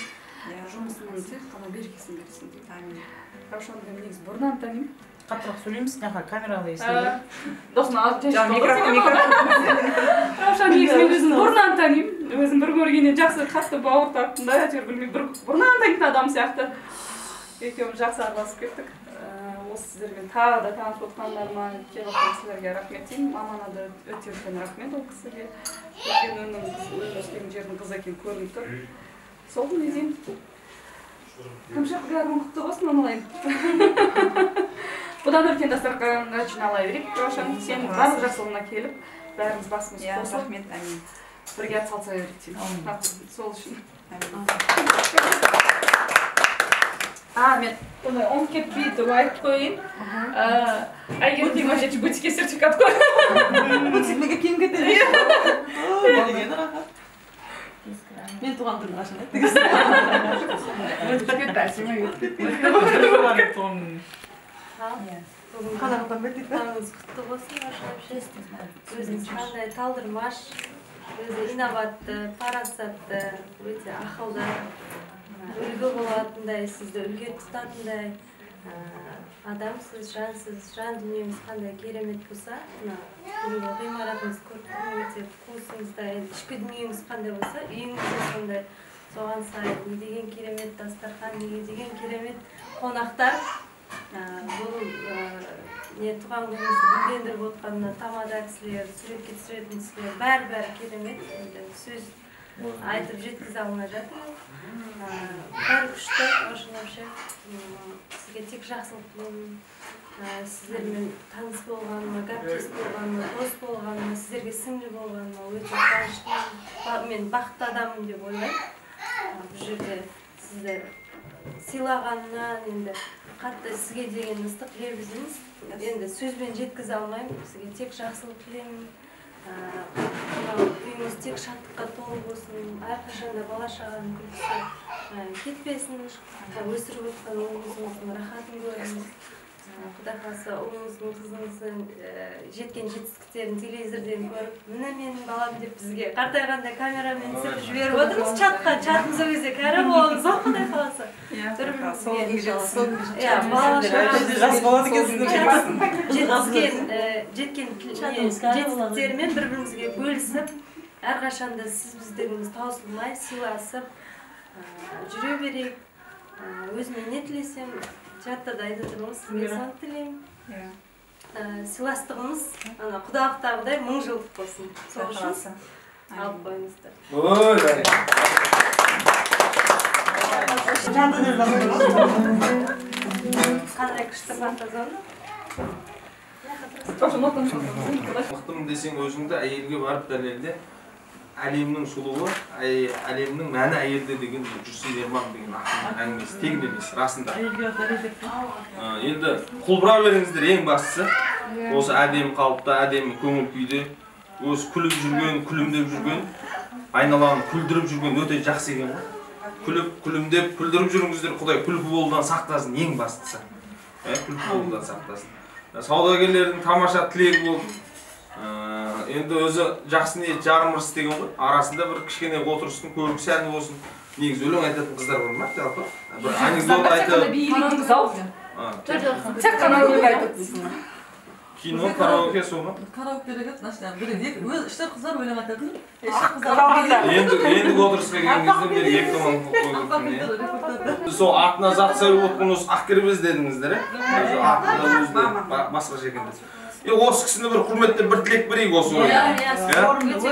жұмысының тек қана берекесін берсін деймін. Әмин. Раушанды мен негізі бұрыннан танимын. Қаттырақ сөйлейміз, мына камерада естіледі. Досына Раушан негізі мен өзім бұрыннан танимын. Өзім бір көргеннен жақсы қатты бауыр тарттым да, әйтеуір білмеймін, бір бұрыннан танитын адам сияқты. Екеуміз жақсы араласып кеттік. Осы сіздермен тағы да танысып отқандарыма, келіп отқан сіздерге рахмет деймін. Мамана да өте үлкен рахмет ол кісіге. Өйткені оның өскен жердің қызы екені көрініп тұр. Сол не деймін. Кімші құдайым құтты болсын, айналайын. Бұдан үлкен дастарханға жинала берейік, Раушан. Сен барлық жақсылығына келіп, бәріміз басымыз қосып, рахмет, әмин. Бірге атсалса берейік деймін. Сол үшін. Мен бұны ұмытып кетпей деп айтып қояйын. Әйгерім деген вообще бутикке сертификат қой. Бутикке киім кетеді. Деген рахат. Мен туған күнім қашан еді? Өтіп кетті, әсеме өтіп кетті. Туғаныңыз құтты болсын, Раушан әпше. Өзіңіз қандай талдырмаш, өзі инабатты, парасатты, өте ақылды, үлгі болатындай, сізді үлгі тұтатындай адамсыз, жансыз, жан дүниеңіз қандай керемет болса, мына бүгінгі ғимаратыңыз көріп тұрмын, өте қуысыңызда, енді ішкі дүниеңіз қандай болса, үйіңіз де сондай, соған сай не деген керемет дастархан, не деген керемет қонақтар. Бұл не туған күніңізді гүлдендіріп отқан мына тамада кісілер, суретке түсіретін кісілер, бәрі-бәрі керемет. Енді сөз айтып жеткізе алмай жатырмын. Бәрі күшті, Раушан әпше. Сізге тек жақсылық тілеймін. Сіздермен таныс болғаныма, гәптес болғаныма, дос болғаныма, сіздерге сіңлі болғаныма өте қуаныштымын. Мен бақытты адаммын деп ойлаймын. Бұл жерде сізді сыйлағанынан енді қатты сізге деген ыстық лебізіңіз енді сөзбен жеткізе алмаймын. Сізге тек жақсылық тілеймін. Үйіңіз тек шаттыққа толы болсын, әрқашанда бала шағаның күлкісі кетпесін, өсіріп отқан ұлыңыздың рахатын көріңіз. Құдай қаласа ұлыңыздың, қызыңыздың жеткен жетістіктерін телевизорден көріп, міне менің балам деп бізге қартайғанда камерамен түсіріп жіберіп отырмыз чатқа, чатымыз ол кезде кәрі боламыз ғой, Құдай қаласа. Жеткен жетістіктерімен бір-бірімізге бөлісіп, әрқашанда сіз біздігіміз таусылмай, сыйласып жүре берейік. Өзіме не тілесем, чатта да айтып отырмын, сізге соны тілеймін. Сыйластығымыз құдалықтағыдай 1000 жылдық болсын. Сол үшін алып қойыңыздар. Қандай күшті фантазияны. Мықтымын десең өзіңді әйелге барып дәлелде, әлемнің сұлуы, әлемнің мәні әйелде деген Жүрсін Ерман деген ақынның әңгімесі тегін емес, расында. Енді құлбыра беріңіздер, ең бастысы. Осы әдемі қалыпта, әдемі көңіл күйде, осы күліп жүрген, күлімдеп жүрген, айналаны күлдіріп жүрген өте жақсы екен ғой. Күліп, күлімдеп, күлдіріп жүріңіздер, Құдай күлкі болудан сақтасын, ең бастысы. Күлкі болудан сақтасын. Саудагерлердің тамаша тілегі болды. Енді өзі жақсы ниет жарым ырыс деген ғой. Арасында бір кішкене отырыстың көркі сәні болсын. Негізі өлең айтатын қыздар бар ма жалпы? Бір анекдот айтып. Тек қана өлең айтып. Кино, караоке сол ма? Караоке деген нашта бір екі өз үш төрт қыздар өлең айтатын. Енді отырысқа келген кезде мен екі томан қойып. Сол атына зат сәуіп отқан осы Ақкербез дедіңіздер, ә? Өзі атында өзі басқаша екен десе. Осы кісіні бір құрметтеп бір тілек берейік осы орында. Өте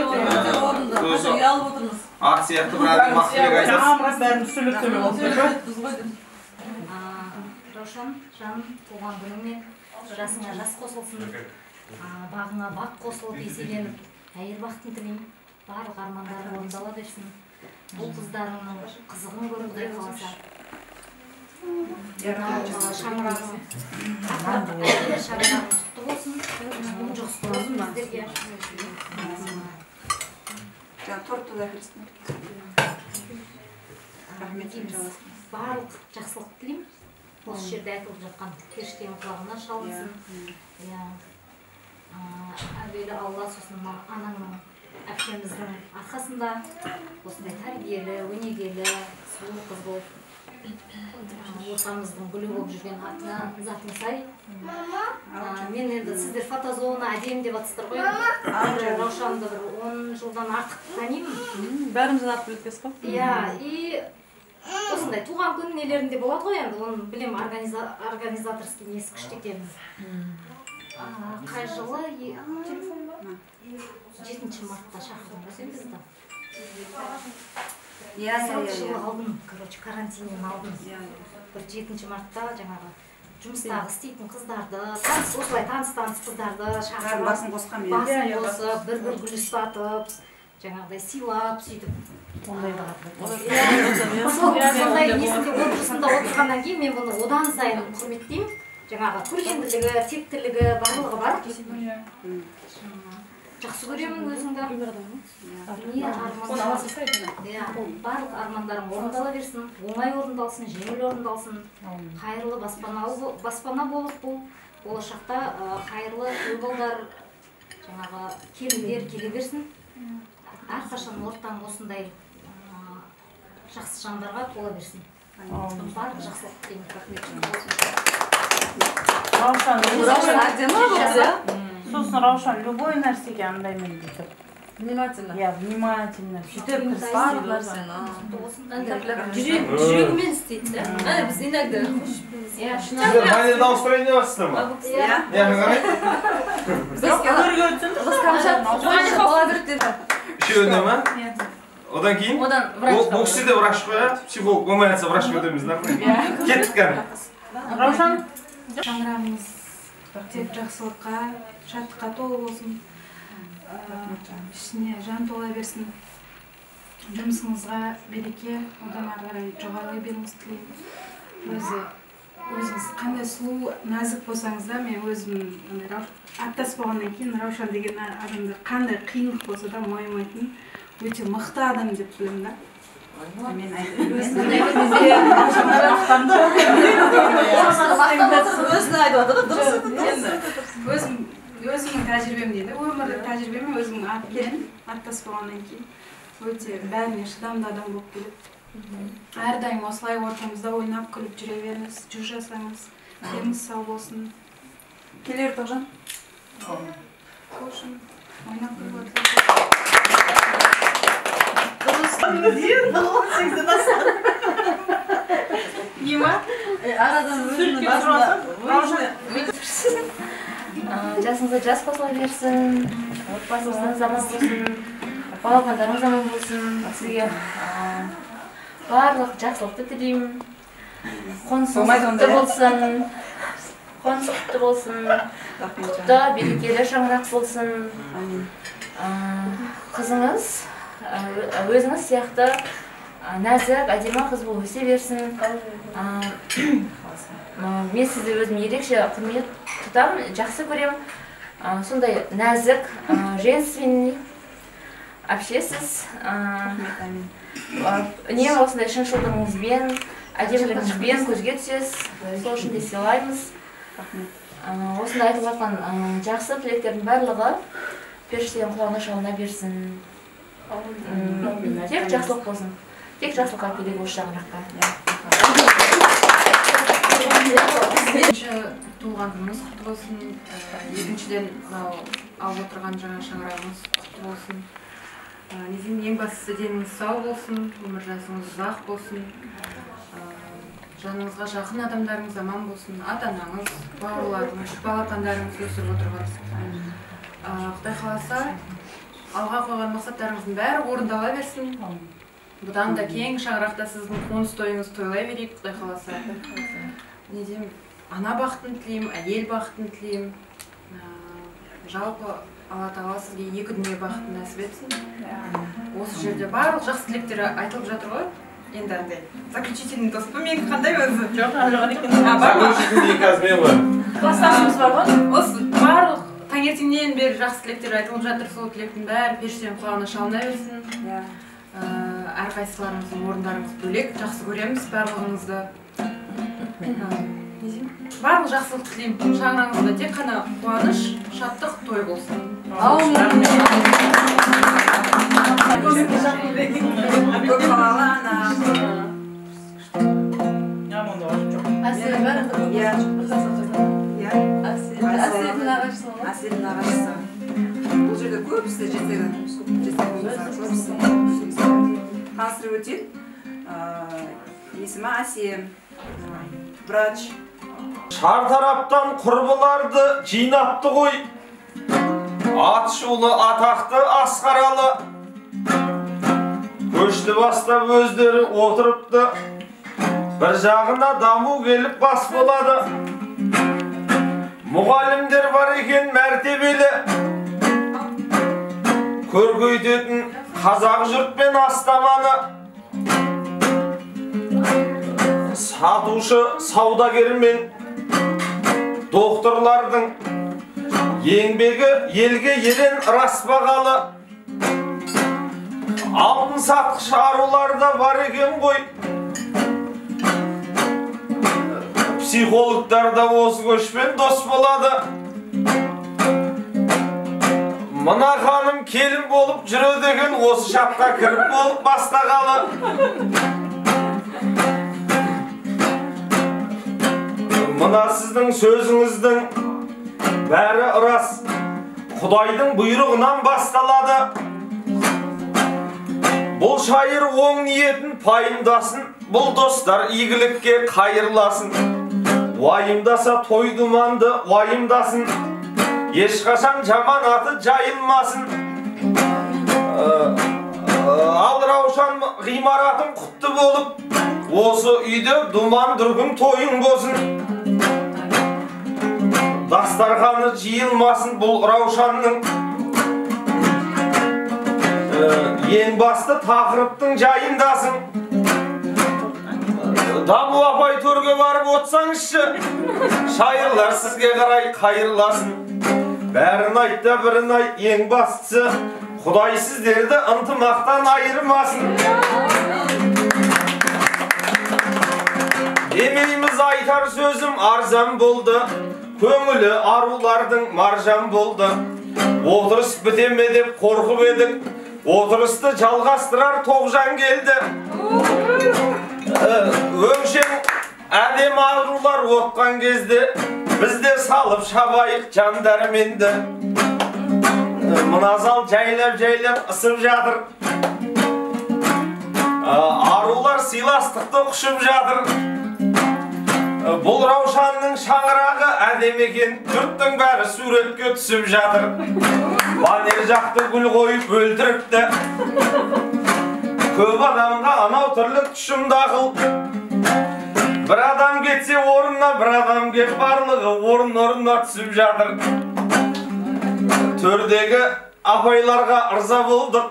орынды. Ұялып отырмыз. Ат сияқты бір әдемі ақ тілек айтасыз. Бәріміз сөйлеп сөйлеп отырмыз. Раушан, жаным, туған күніңмен жасыңа жас қосылсын, бағыңа бақ қосылып еселеніп, әйел бақытын тілеймін. Барлық армандарың орындала берсін. Ұл қыздарыңның қызығын көр, Құдай қаласа. Шаңырағың, шаңырағың құтты болсын, оң жұғысты болсын біздерге. Тортты да берсін. Рахмет. Барлық жақсылық тілеймін. Осы жерде айтылып жатқан періштенің құлағына шалынсын. Әуелі Алла, сосын анаңның, әпкеміздің арқасында осындай тәрбиелі, өнегелі, сұлу қыз болып, ортамыздың гүлі болып жүрген атына затың сай. Мен енді сіздер фотозона әдемі деп атсыздар ғой. Раушанды бір 10 жылдан артық танимын. Бәрімізден артық білетпес қой. Иә, и осындай туған күн нелерінде болады ғой енді, оны білем, организаторский несі күшті екенін. Қай жылы? Телефон ба? 7 мартта шақырдың ғой сен бізді. Иә, жылы алдым, короче, карантиннен алдым. Бір 7 мартта жаңағы жұмыстағы істейтін қыздарды, осылай таныс-таныс қыздарды шақырып, басын қосқан, басын қосып, бір-бір гүл ұстатып, жаңағыдай сыйлап, сөйтіп. Сондай несінде отырысында отырғаннан кейін мен бұны одан сайын құрметтеймін. Жаңағы көргенділігі, тектілігі, барлығы бар. Жақсы көремін өзіңді. Не армандар? Барлық армандарың орындала берсін, оңай орындалсын, жеңіл орындалсын. Қайырлы баспана болып бұл болашақта қайырлы ұл-балдар, жаңағы келіндер келе берсін. Әрқашан ортаң осындай жақсы жандарға тола берсін. Барлық жақсылық тілеймін. Рахмет. Раушан, сосын Раушан любой нәрсеге андаймен бүйтіп. Внимательно. Иә, внимательно. Сөйтіп барлық нәрсені. Жүрегімен істейді, да? Ана біз иногда. Сіздер майнерді ауыстырайын деп жатсыздар ма? Иә. Иә, қарай. Біз Камшат бола береді деп. Үшеуіне ма? Одан кейін? Одан врач. Бұл кісі де врач қой, психолог болмай жатса врачқа өтеміз, нормально. Кеттік кәні. Раушан. Шаңырағыңыз тек жақсылыққа, шаттыққа толы болсын. Ішіне жан тола берсін. Жұмысыңызға береке, одан ары қарай жоғарылай беріңіз тілеймін. Өзіңіз қандай сұлу, нәзік болсаңыз да, мен өзім аттас болғаннан кейін Раушан деген адамды қандай қиындық болса да мойымайтын өте мықты адам деп білемін да. Мен өзімнің тәжірибем дейді, өмірлік тәжірибем, өзімнің атпен аттас болғаннан кейін өте бәріне шыдамды адам болып келеді. Әрдайым осылай ортамызда ойнап күліп жүре беріңіз, жүз жасаңыз, деніңіз сау болсын. Келер Тоғжан. Сол үшін ойнап күліп отырыңыз. Не ма? Әр адам өзінің басында. Жасыңызға жас қосыла берсін, отбасыңыз аман болсын, балапандарыңыз аман болсын. Сізге барлық жақсылықты тілеймін. Қонысыңыз құтты болсын, қоныс құтты болсын, құтты берекелі шаңырақ болсын. Қызыңыз өзіңіз сияқты нәзік, әдемі қыз болып өсе берсін. Мен сізді өзім ерекше құрмет тұтамын, жақсы көремін. Сондай нәзік, женственный әпшесіз. Үнемі осындай шыншылдығыңызбен, әдемілігіңізбен көзге түсесіз. Сол үшін де сыйлаймыз. Осындай айтылып жатқан жақсы тілектердің барлығы періштенің құлағына шалына берсін. Тек жақсылық болсын. Тек жақсылыққа келейік осы шаңыраққа. Бірінші туылған күніңіз құтты болсын. Екіншіден алып отырған жаңа шаңырағыңыз құтты болсын. Ең бастысы деніңіз сау болсын, өмір жасыңыз ұзақ болсын. Жаныңызға жақын адамдарыңыз аман болсын, ата-анаңыз, бауырларыңыз, балапандарыңыз өсіп отырған. Құдай қаласа, алға қойған мақсаттарыңыздың бәрі орындала берсін. Бұдан да кең шаңырақта сіздің қоныс тойыңыз тойлай берейік, Құдай қаласа. Не деймін, ана бақытын тілеймін, әйел бақытын тілеймін. Жалпы Алла тағала сізге екі дүние бақытын нәсіп етсін. Осы жерде барлық жақсы тілектер айтылып жатыр ғой. Енді андай заключительный тост па менікі қандай өзі? Жоқ, жоқ екен. Заключительный қазір мен ғой. Класстасымыз бар ғой. Осы барлық таңертеңнен бері жақсы тілектер айтылып жатыр. Сол тілектің бәрі періштенің құлағына шалына берсін. Иә. Әрқайсыларыңыздың орындарыңыз бөлек. Жақсы көреміз барлығыңызды. Не деймін? Барлық жақсылық тілеймін. Шаңырағыңызда тек қана қуаныш, шаттық, той болсын. Көп балалы ана. Иә. Әселдің ағашысы ғой. Әселдің ағашысы. Бұл жерде көбісі жетеген, көбісі. Таныстырып өтейін. Есімі Әсем, врач. Шар тараптан құрбыларды жинапты ғой. Ат шулы атақты асқаралы. Көшті бастап өздері отырыпты. Бір жағына даму келіп бас болады. Мұғалімдер бар екен мәртебелі. Көркейтетін қазақ жұрт пен астаманы. Сатушы саудагер мен докторлардың еңбегі елге ерен рас бағалы. Алтын сатқыш арулар да бар екен ғой. Психологтар да осы көшпен дос болады. Мына ханым келін болып жүреді екен, осы шапқа кіріп болып бастағалы. Мына сіздің сөзіңіздің бәрі рас, Құдайдың бұйрығынан басталады. Бұл шайыр оң ниетін пайымдасын, бұл достар игілікке қайырласын. Уайымдаса той думанды уайымдасын, ешқашан жаман аты жайылмасын. Ал Раушан ғимаратың құтты болып, осы үйде думан дүркін тойың болсын. Дастарханы жиылмасын бұл Раушанның. Ең басты тақырыптың жайындасың. Даму апай төрге барып отсаңызшы, шайырлар сізге қарай қайырласын. Бәрін айт та бірін айт, ең бастысы Құдай сіздерді ынтымақтан айырмасын. Демейміз айтар сөзім арзан болды, көңілі арулардың маржан болды. Отырыс біте ме деп қорқып едік, отырысты жалғастырар Тоғжан келді. Өңшең әдемі арулар отқан кезде біз де салып шабайық жан дәрменді. Мына зал жайлап-жайлап ысып жатыр. Арулар сыйластықты құшып жатыр. Бұл Раушанның шаңырағы әдемі екен, жұрттың бәрі суретке түсіп жатыр. Банер жақты гүл қойып өлтіріпті. Көп адамға анау тірлік тұшым дақыл. Бір адам кетсе орнына, бір адам кеп барлығы орын-орнына түсіп жатыр. Төрдегі апайларға ырза болдық.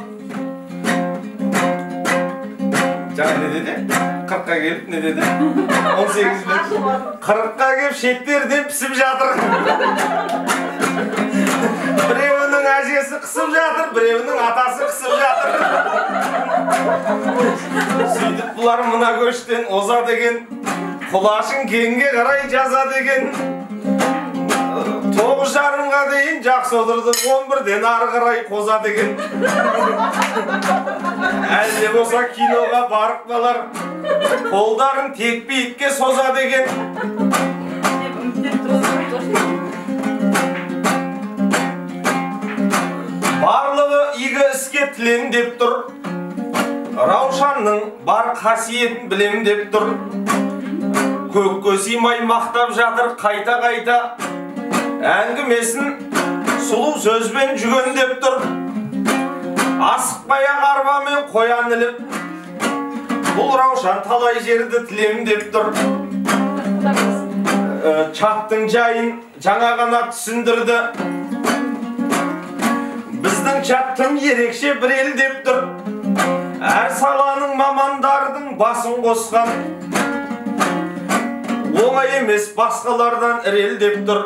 Жаңа не деді? 40-қа келіп не деді? 18-бен. 40-қа келіп шеттерден пісіп жатыр. Біреуінің әжесі қысып жатыр, біреуінің атасы қысып жатыр. Сөйтіп бұлар мына көштен оза деген, құлашын кеңге қарай жаза деген. 9:30-ға дейін жақсы отырдық, 11-ден ары қарай қоза деген. Әлде болса киноға барып қалар, қолдарын текпе итке соза деген. Барлығы игі іске тілен деп тұр. Раушанның бар қасиетін білем деп тұр. Көкке сыймай мақтап жатыр қайта-қайта. Әңгімесін сұлу сөзбен жүгендеп тұр. Асықпай-ақ арбамен қоян іліп, бұл Раушан талай жерді тілем деп тұр. Чаттың жайын жаңа ғана түсіндірді. Біздің Біздің чат тым ерекше бір ел деп тұр. Әр саланың мамандардың басын қосқан. Оңай емес басқалардан ірелдеп тұр.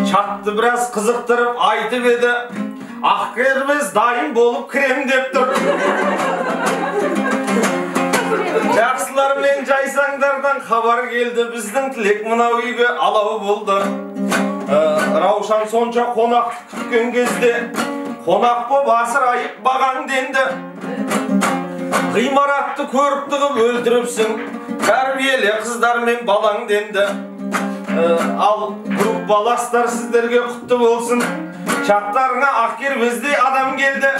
Чатты біраз қызықтырып айтып еді. Ақ кербез дайын болып кірем деп тұр. Жақсылар мен жайсаңдардан хабар келді. Біздің тілек мынау үйге алау болды. Раушан сонша қонақ күткен кезде қонақ боп асырайып бағаң денді. Ғимаратты көріпті қып өлтіріпсің, тәрбиелі қыздар мен балаң денді. Ал группаластар сіздерге құтты болсын. Чаттарыңа ақ кербездей адам келді.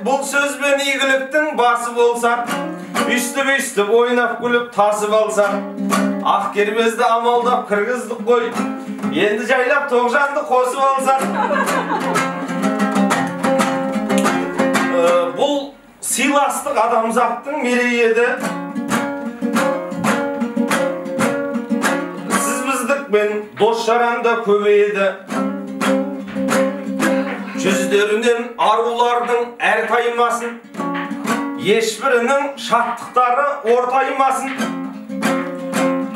Бұл сөзбен игіліктің басы болса, үстіп-үстіп ойнап күліп тасып алса, ақ кербезді амалдап кіргіздік қой, енді жайлап Тоғжанды қосып алса. Бұл сыйластық адамзаттың мерейі еді. Сіз біздікпен дос жаран да көбейеді. Жүздерінен арулардың әр таймасын, ешбірінің шаттықтары ортаймасын.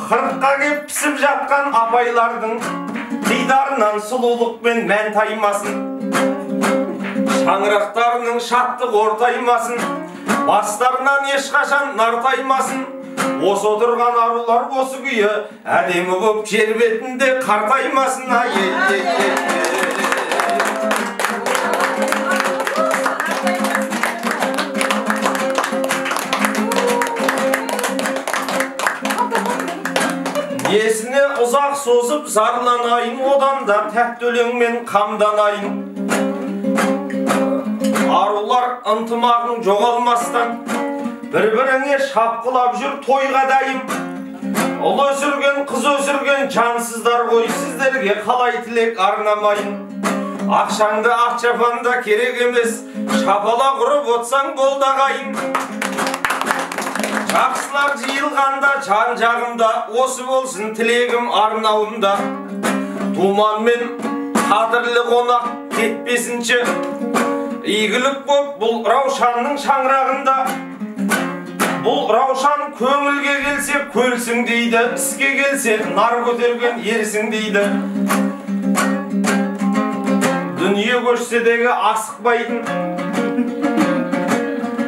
Қырыққа кеп пісіп жатқан апайлардың дидарынан сұлулықпен мән таймасын. Шаңырақтарының шаттық ортаймасын, бастарынан ешқашан нар таймасын. Осы отырған арулар осы күйі әдемі боп жер бетінде қартаймасын. Несіне ұзақ созып зарланайын, одан да тәтті өлеңмен қамданайын. Арулар ынтымағың жоғалмастан, бір-біріңе шапқылап жүр тойға дайым. Ұл өсірген, қыз өсірген жансыздар ғой, сіздерге қалай тілек арнамайын. Ақшаңды ақ шапанда керек емес, шапалақ ұрып отсаң болды ағайын. Жақсылар жиылғанда жан жағымда, осы болсын тілегім арнауымда. Думанмен қадірлі қонақ кетпесінші, игілік боп бұл Раушанның шаңырағында. Бұл Раушан көңілге келсе көлсің дейді, іске келсе нар көтерген ерсің дейді. Дүние көшсе дегі асықпайтын,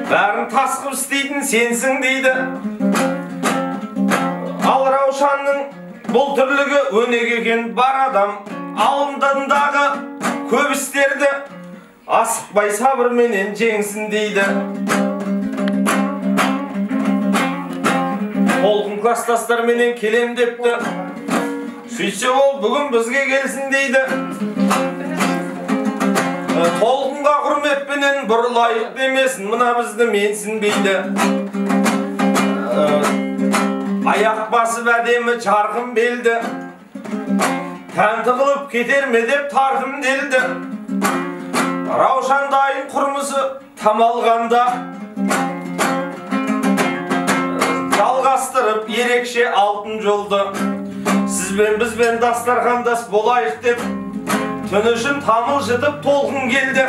бәрін тас қып істейтін сенсің дейді. Ал Раушанның бұл тірлігі өнеге екен бар адам алдындағы көп істерді асықпай сабырменен жеңсін дейді. Толқын кластастарменен келем депті, сөйтсе ол бүгін бізге келсін дейді. Толқынға құрметпенен бұрылайық демесін, мына бізді менсінбейді. Аяқ басып әдемі жарқын белді, тәнті қылып кетер ме деп тартым делді. Раушан дайын құрмысы тамалғанда, жалғастырып ерекше алтын жолды. Сізбен бізбен дастархандас болайық деп, түн үшін тамылжытып толқын келді.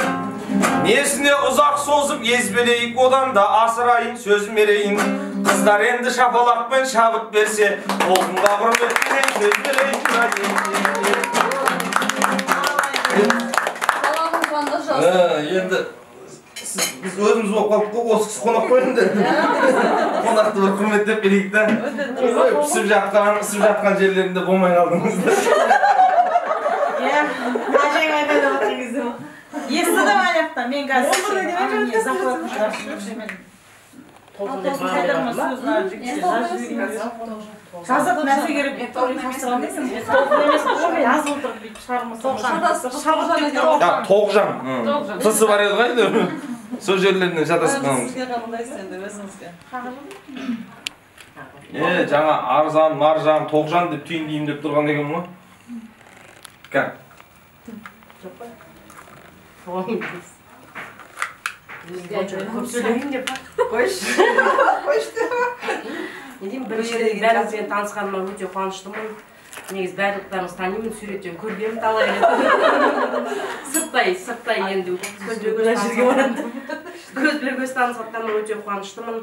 Несіне ұзақ созып езбелейік, одан да асырайын сөз мерейін. Қыздар енді шапалақпен шабыт берсе, толқынға құрметпенен сөз берейін. Енді біз өзіміз болып қалдық қой, осы кісі қонақ қой енді. Қонақты бір құрметтеп берейік та. Пісіп жатқан, ысып жатқан жерлерінде болмай қалдыңыз. Әжең айқайлап отырған кезде естідім ана жақта, мен қазір жазып нәрсе керек, Тоғжан тысы бар еді ғой, сол жерлерінен шатасып қаламыз. Сізге қабылдайсыз енді өзіңізге. Жаңа Арзан, Маржан, Тоғжан деп түйіндеймін деп тұрған екен ғой. Кән. Көп сөйлемеймін деп. Қойшы. Қойшы. Не деймін, біріншіден бәріңізбен танысқаныма өте қуаныштымын. Негізі барлықтарыңызды танимын, суреттен көргенмін талай рет. Сырттай енді көзбе көз танысқанға өте қуаныштымын.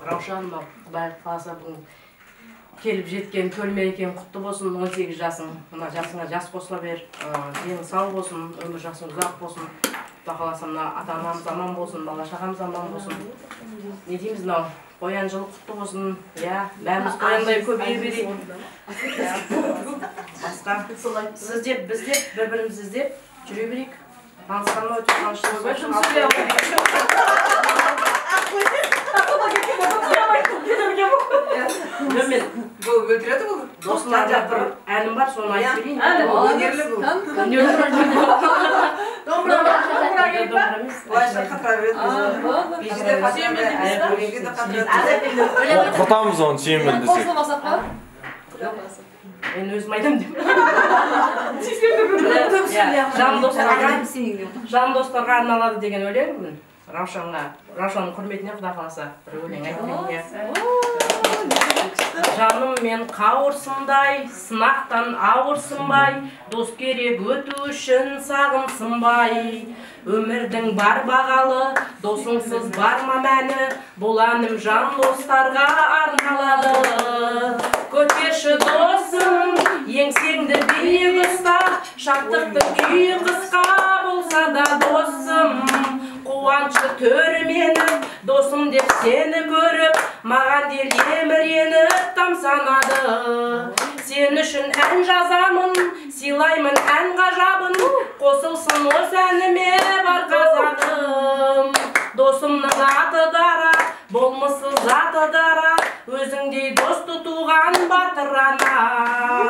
Раушан, Құдай қаласа бүгін келіп жеткен төл мерекең құтты болсын, 18 жасың, мына жасыңа жас қосыла бер, денің сау болсын, өмір жасың ұзақ болсын. Құдай қаласа мына ата-анамыз аман болсын, бала шағамыз аман болсын. Не дейміз мынау? Қоян жылы құтты болсын, иә, бәріміз қояндай көбейе берейік. Басқа сіз деп, біз деп, бір-бірімізді іздеп жүре берейік. Танысқаныма өте қуаныштымын. Мен бұл өлтіреді бұл. Досымда бір әнім бар, соны айтып берейін. Өнерлі бұл. Домбыра керек па? Былайша қатыра береді. Құртамыз оны сүйемін десек. Қосылмасақ па? Мен өзім айтамын деп. Жан достарға арналады деген өлең. Раушанға, Раушанның құрметіне Құдай қаласа бір өлең айтып берейін. Жаным мен қауырсындай, сынақтан ауырсынбай, дос керек өту үшін сағынсынбай. Өмірдің бар бағалы, досыңсыз бар ма мәні, бұл әнім жан достарға арналады. Көтерші досым, еңсеңді биік ұста, шаттықтың күйі қысқа болса да досым. Қуаншы төріменіп, досым деп сені көріп, маған дел еміреніп тамсанады. Сен үшін ән жазамын, сыйлаймын ән ғажабын, қосылсын осы әніме бар қазағым. Досымның аты дара, болмысы заты дара, өзіңдей досты туған батыр ана.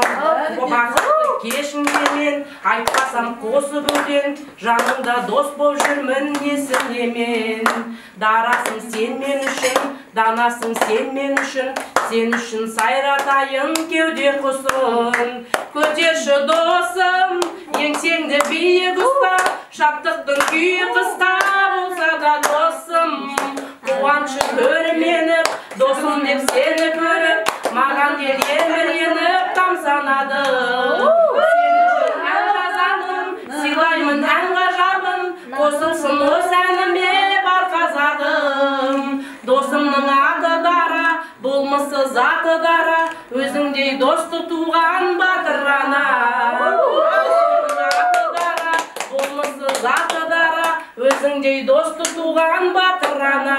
Бақытты кешіңде мен айтпасам қосып өлең, жаныңда дос боп жүрмін несіне мен. Дарасың сен мен үшін, данасың сен мен үшін, сен үшін сайратайын кеуде құсын. Көтерші досым, еңсеңді биік ұста, шаттықтың күйі қысқа болса да досым. Қуаншы көрменіп, досым деп сені көріп, маған ел еміреніп тамсанады. Сен үшін ән жазамын, сыйлаймын ән ғажабын, қосылсын осы әніме бар қазағым. Досымның аты дара, болмысы заты дара, өзіңдей досты туған батыр ана. Досымның аты дара, болмысы заты дара, өзіңдей досты туған батыр ана.